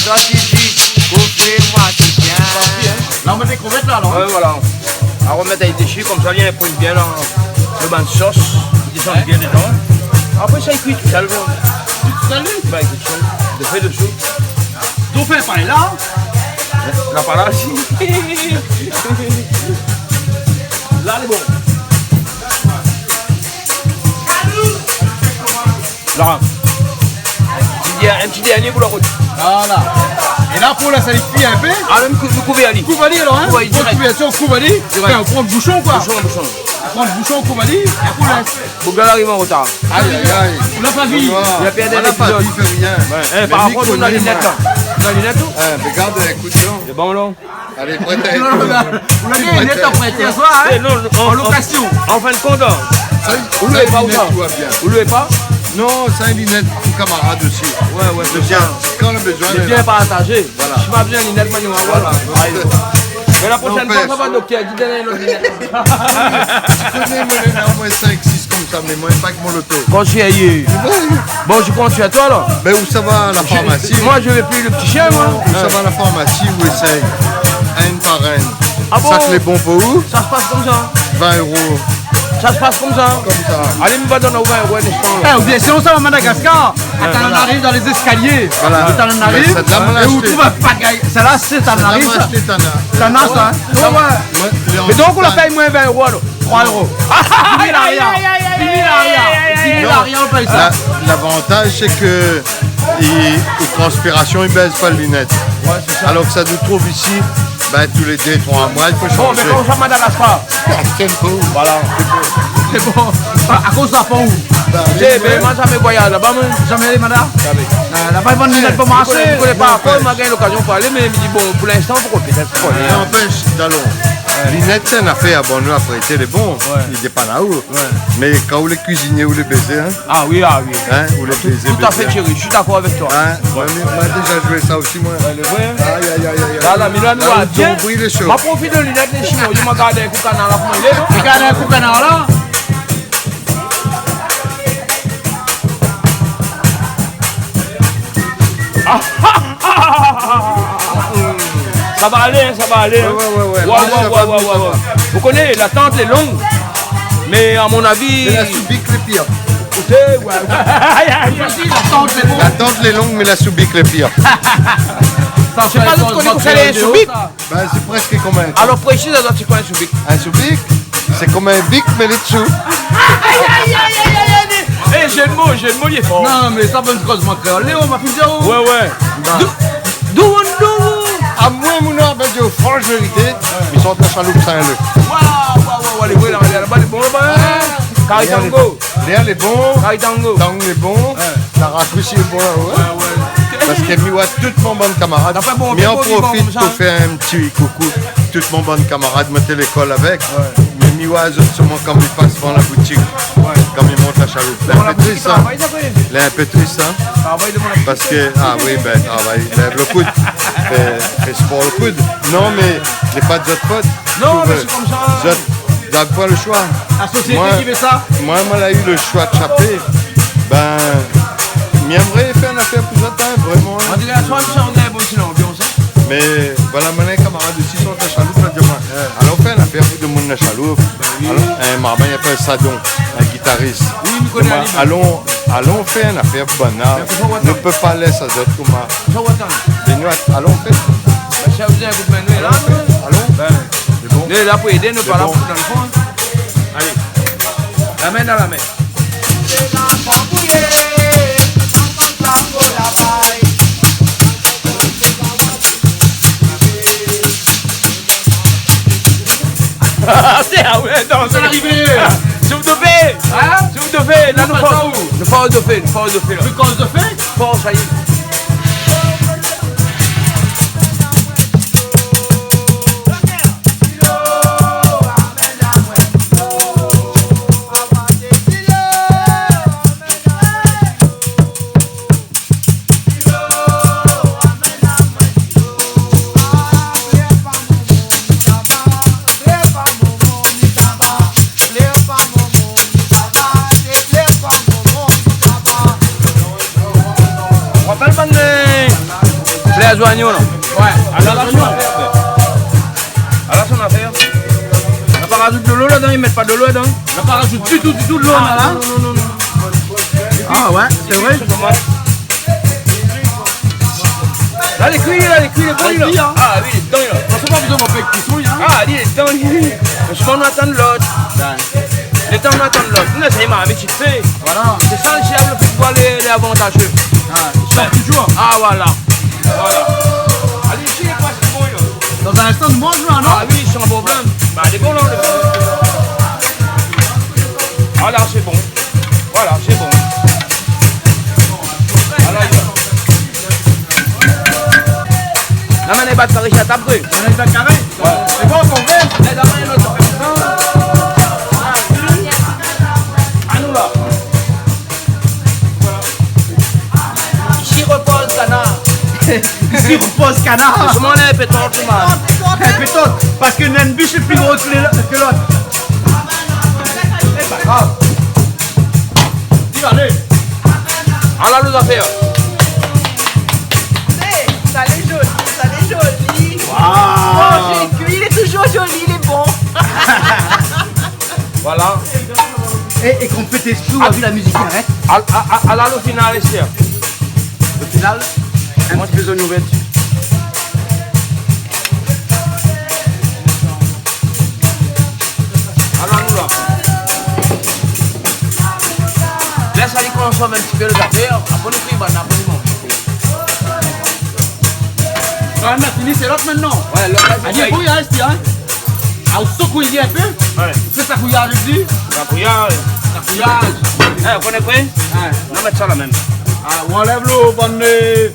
Sot isi, kouv ali, moitié bien. La, nou mèt lé krevèt la, alor ? Ouais, voilà. Apré, nou mèt ali dési, konmsa, li inprim bien la, lo bann sos, li désann bien dedan. Apré, sa i kui tousèl, koi. Tousèl, li ? Bin, tousèl. Dofé dosou. Dofé, pa la ? La pa la, si. La, lé bon. La. In ti dèr-, in ti dèrnié pou la rout. Voilà. É la, pou la, sa i kui in pé. Ah, mèm kou-, kouv ali. Kouv ali, alor, hein ? Kouv ali, dirèk. Kouv ali, kouv ali. Dirèk. Bin, nou pran lo boushon, koi. Boushon, boushon. Nou pran lo boushon, kouv ali, é pou la. Boug la ariv an rotar. Ay, ay, ay. Ou la pa vi. Bonjour. Ou la pèrd in épizod. Ou la pa vi, fé rien. Ouais. Eh, mé par kont, ou na linèt, la. Ou na linèt, ou ? Eh, mé gard, ékout, non. Lé bon, la. Alé, prèt. Non, non, non. Ou la gingn linèt apré, yèr soir, hein ? Eh, non, an, an lokasion. An fin de kont, la. Sa, ou lé pa, ou lé pa ? Non, sa, linèt pou kamarad osi. Ouais, ouais, sé sa. Kan le bezoin lé la. Bien partazé. Voilà. Si ma bezoin linèt, ma ni, voilà. Voilà. Ay. Mé la proshèn foi, sa va, doktèr, di done in lot linèt. Ou koné, moin, néna omoin sink, sis konmsa, mé moin, pa èk mon loto. Kan sé ayé. Bon, je compte sur toi, là. Ben, ou sava la farmasi. Moi, je veux plus le petit chien, moi. Ou sava la farmasi, ou éséy. Inn par inn. Ah bon ? Sak lé bon pou ou. Sa i pas konmsa. Vin éro. Sa i pas konmsa. Konmsa. Alé, mi va done aou vin éro, nèspa, la. Eh, oubien si ou sava Madagascar, voilà. Atann, nou ariv dan lé zéskalié. Voilà. Atann, nou ariv. Mé sèt-la, moin la ashté. É ou trouv in pagay. Sèt-la, sé Tana, sa. Tana, sa, hein ? Ouais, ouais. Mé donk, ou la pèy moin vin éro, alor. Troi éro. Ay, ay, ay, ay, ay, ay, ay, ay. Dis mille ariens. Dis mille ariens. Dis mille ariens, ou pèy sa. Non. La, lavantaz, sé ke i, i transpirasion, i bèz pa linèt. Ouais, sé sa. Alor ke sa nou trouv isi, ben, tou lé dé, troi moi, i fo shanjé. Bon, mé koman sa, Madagascar ? Ah, sé bon. Voilà. Sé bon. A, akoz sa, pou ou ? Ben, oui, ben, moin, zamé voyaz laba, moin. Zamé alé, Mada ? Zamé. Euh, laba, i vann linèt pou marshé. Mi koné, mi koné pa ankor, ma gingn lokazion pou alé, mé mi di, bon, pou linstan, pou pétèt, pou alé. Mé anpèsh, dalon. Ouais. Linèt, sé in nafèr, bon, nou, apré, té lé bon, ouais, i dépann aou. Ouais. Mé kan ou lé kuizinié, ou lé bézé, hein ? Ah oui, ah oui. Hein, ou lé bézé, bézé. Tout à fait, chéri, je suis d'accord avec toi. Hein ? Ouais. Moin, moin, moin la déza zoué sa osi, moin. Ouais, lé vré, hein ? Ay, ay, ay, ay, ay. La, la, mé la, nou la bien. Ou donbri lé sho. Ma profit de linèt, lé shimo, ma gard in kou kanar la, koman i lé, non ? Gard in kou kanar la. Ah, ah, ah, ah, ah, ah. Sa va alé, hein, sa va alé, hein. Ouais, ouais, ouais, ouais. Ouais, ouais, ouais, ouais, ouais. Sa va, sa va. Ou koné, la tant lé long, mé a mon avi... Mé la soubik lé pir. Ou sé, ouais. Aïe, aïe, aïe. La tant lé long, mé la soubik lé pir. Sa, sé pa zot i koné kosa lé in soubik. Ben, sé prèsk konm in... Alor, présiz azot, sé koi in soubik ? In soubik, sé konm in bik, mé lé dsou. Ay, ay, ay, ay, ay, ay. Eh, jeu de mots, jeu de mots, li lé for. Non, mé sa, bann koz, moin, kréol, Léo, ma fille, Léo. Ouais, ouais. Bah. D'ou, d'ou, d'ou. Amoin, mon nonm, ben, di fransh vérité, ouais, mi sort la Shaloup Sin-Lé. Waouh, waouh, waouh, lé vré, la, laba, lé bon, laba. Ah. Kari tango. Lèr lé bon. Kari tango. Tang lé bon. Ouais. La rak osi lé bon, la, ouais. Ouais, ouais. Parske mi oi tout mon bann kamarad. Anfin, bon, mi anprofit pou fé in ti koukou tout mon bann kamarad moin té lékol avèk. Ouais. Mé mi oi azot solman kan mi pas devan la boutik. Ouais. Kan mi mont la Shaloup. Lé in pé tris, hein. Travay, sa, oui. Lé in pé tris, hein. Travay devan la boutik. Parske, ah oui, ben, travay. Lèv lo koud. Fé, fé spor lo koud. Non, mé lé pa de zot fot. Non, mé sé konmsa. Zot Donk, pa lo shoi. La sosiété ki fé sa. Moin, moin, moin la u lo shoi de shapé. Ben, mi èmré fé in nafèr pou zot, hein, vréman, hein. An tou ka, soi, mi santi in bon ti lanbians, hein. Mé voilà, mon kamarad osi, son kachaloup, la di amoin, ouais, alon fé in nafèr pou demoun la Shaloup. Ben oui. Alon, in marmay i apèl Sadon, in gitaris. Oui, mi koné ali, ben. Alon, alon fé in nafèr pou banna. Ben, kosa ou atann ? Nou pé pa lès azot koman. Kosa ou atann ? Ben, nou, alon fé. Ben, si ou la bezoin in koudmin, nou lé la, alon fé, nou. Alon. Ben. Lé bon. Nou lé la pou édé, nou lé pa la pou dan lo fon, hein. Lé bon. Alé. La min dan la min. Sé, ah ouais, atann, sa la arivé. Souf dofé. Hein ? Souf dofé. La, nou fé, nou fé dofé, nou fé dofé, la. Nou fé dofé ? Fé, sa i lé. Rapèl Zoignon la. Ouais. Ala son afèr. Ala son afèr. Na pa razout dolo ladan, i mèt pa dolo ladan. Na pa razout ditou, ditou dolo la. Ah, non, non, non, non. Ah ouais, sé vré. La lé kui, la lé kui, lé bon, la. Ah oui, lé dedan, la. Paske pa bezoin fé kuison, la. Ah, li lé dedan, li. Mé sirman nou atann lot. Ouais. Lo tan nou atann lot. Nou, sa i marmit vit fé. Voilà. Sé sa, lo diab, lo fé ke lé, lé avantazé. Ah, i sort toujour. Ah, voilà. Voilà. Alé, isi, lé pa si bon, la. Dan in instan, nou manz, la, non ? Ah oui, san problèm. Ba, lé bon, la, lé bon. Voilà, sé bon. Voilà, sé bon. Ala, i va. La, mé lé bat karé, sa tap, oui. Lé bat karé ? Ouais. Sé bon, son vèr. Mé la, mé lot. Anou la. Isi i ropoz kanar. Isi i ropoz kanar. Sirman la, in pé tort, man. In pé tort, paske néna in bis lé pli gro ke lé, ke lot. Sé pa grav. Alé. Ala lo zafèr. Eh, sa lé zoli, sa lé zoli. Waouh. Manzé kui, lé toujour zoli, lé bon. Voilà. É, é kan ou fé tes sou, ah, ou la vi la mizik i arèt. Al-, a, a, ala lo final, isi. Lo final, in ti pé zoignon vèr dsi. Ala nou la. Lès ali konsonm in ti pé lo zafèr, apré nou kui bann, apré nou manz. Kan mèm, fini, sé lot mintnan. Ouais, lot la, sé... Alé, bon, i rès, hein. Ah, ou sokouy in pé ? Ouais. Ou fé sakouy ali. Sakouy. Sakouy. Eh, ou koné koué ? Ouais. Non, mèt sa la mèm. Ah, ou anlèv lo bann, euh,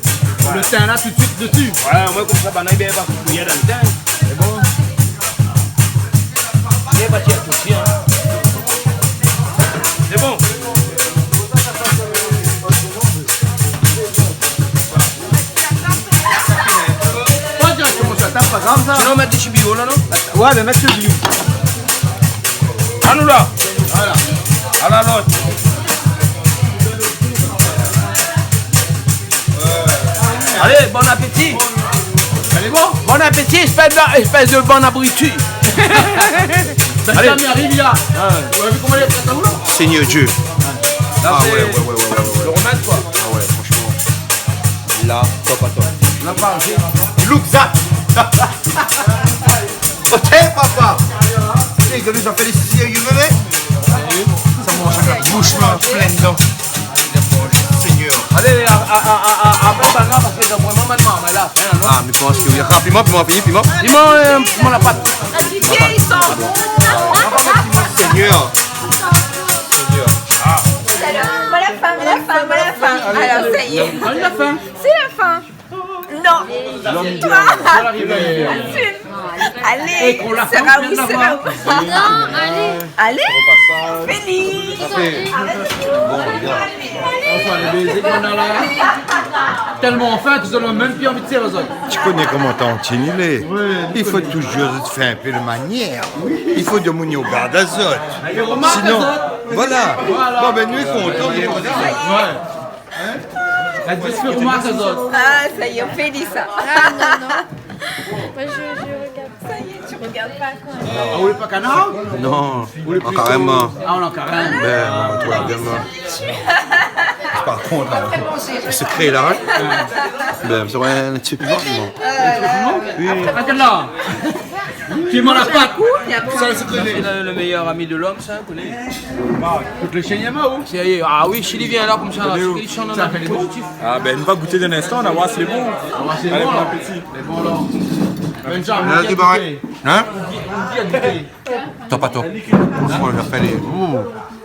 lo tin la tout suit dési. Ouais, omoin konmsa, bann la i bèv pa kouyèr dan lo tin. Sé bon. Lé bon. Pa dirèkteman si la tab, pa grav sa. Sinon, mèt dsi biyo la, non ? Ouais, mé mèt dsi biyo. Anou la. Voilà. Ala lot. Alé, bon apéti. Alé, bon. Bon apéti, espès de, espès de bann abriti. Alé. Sa mi ariv la. Ouais. Ou la vi koman lé pré la ? Seigneur Dieu. La, ah sé, ouais, ouais, ouais. Lo roman, koi. Ah ouais, franchement. La, top à top. La, pa, sé... Look that. Ok, papa. Sé ke nou la fé lé sérié, mé sa i manz avèk la boush, mé plin dedan. Seigneur. Alé, a, a, apré sa la, paske dan vréman, mintnan, mé la fin, non ? Ah, mé koman sa i lé ? Piman, piman, piman, piman. Piman, euh, piman la pat. Seigneur. Seigneur. Ah. Voilà, fin, voilà, fin, voilà, fin. Alor, sa i lé. Alé, la fin. Sé la fin. Non. Toi. Alé, sé Raoul, sé Raoul. Non, alé. Alé, Félix. Arèt. Bon, bien. Anfin, lé bézé k'nou na la. Tèlman fin, zot na mèm pi anvi tir azot. Ou koné koman tantine i lé. Oui, i fo toujour fé in pé lo manièr. I fo demoun i rogard azot. Sinon, voilà. Voilà. Bon, bin, nou lé kontan. Ouais. Hein ? La di, fé romark azot. Ah, sa i lé, ou fé di sa. Ah, non, non. Moi, je, je regarde. Ça y est, tu regardes pas quand même. Ah, ou lé pa kanar ? Non, ou lé an karèm. Ah, ou lé an karèm. Bin, ou trouv la bien, hein. Par kont la, lo sekré la, hein. Bin, sa va, in ti pé piman. Oui. Arèt la. Piman la pat. Sa, sé lo, lo méyèr ami de l'om, sa, ou koné. Tout lé shien i yèm, hein. Sérié. Ah oui, si li vien la konmsa la, sa fé lé bon. Positif. Ah bin, nou va gouté dan in instan, nou va oir si lé bon. Nou va oir si lé bon. Alé, bon apéti. Lé bon, alor. Benjam, ou di a gouté. Hein ? Ou di a gouté. Top à top. Franchement, la fé lé... Ouh.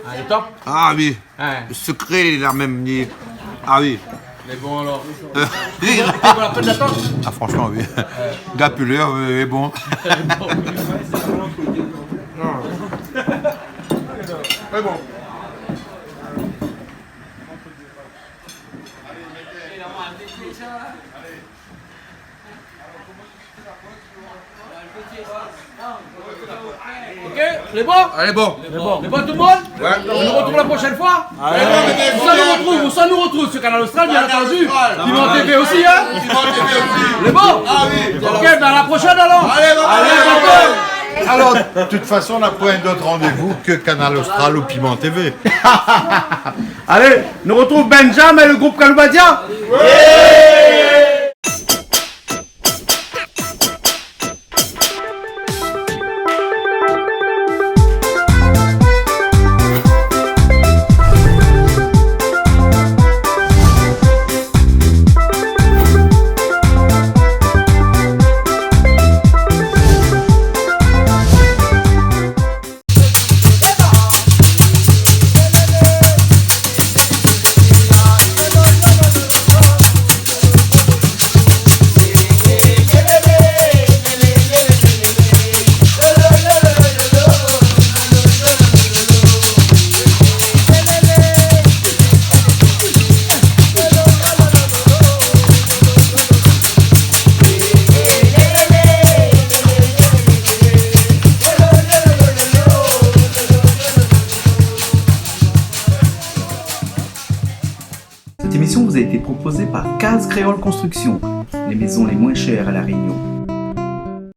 Ah, lé top. Ah oui. Hein. Lo sekré lé la mèm, li... Ah oui. Lé bon, alor. Euh, lé bon, la pèn d'atann. Ah, franchement, oui. Ouais. Gard koulèr, euh, lé bon. Lé bon. Lé bon. Ok, lé bon ? Alé, bon. Lé bon. Lé bon, tout le monde ? Ouais. On nous retrouve la prochaine fois ? Alé. Ousa nou retrouv, ousa nou retrouv, sur Kanal Austral, bien entendu. Kanal Austral. Piment T V aussi, hein ? Piment T V aussi. Lé bon ? Ah oui. Ok, ben à la prochaine alors. Alé, bon. Alé, bon. Alors, de toute façon, on n'a pas un autre rendez-vous que Kanal Austral ou Piment T V. Alé, nou retrouv Benjam é le group Kaloubadia. Cette émission vous a été proposée par Case Créole Construction, les maisons les moins chères à La Réunion.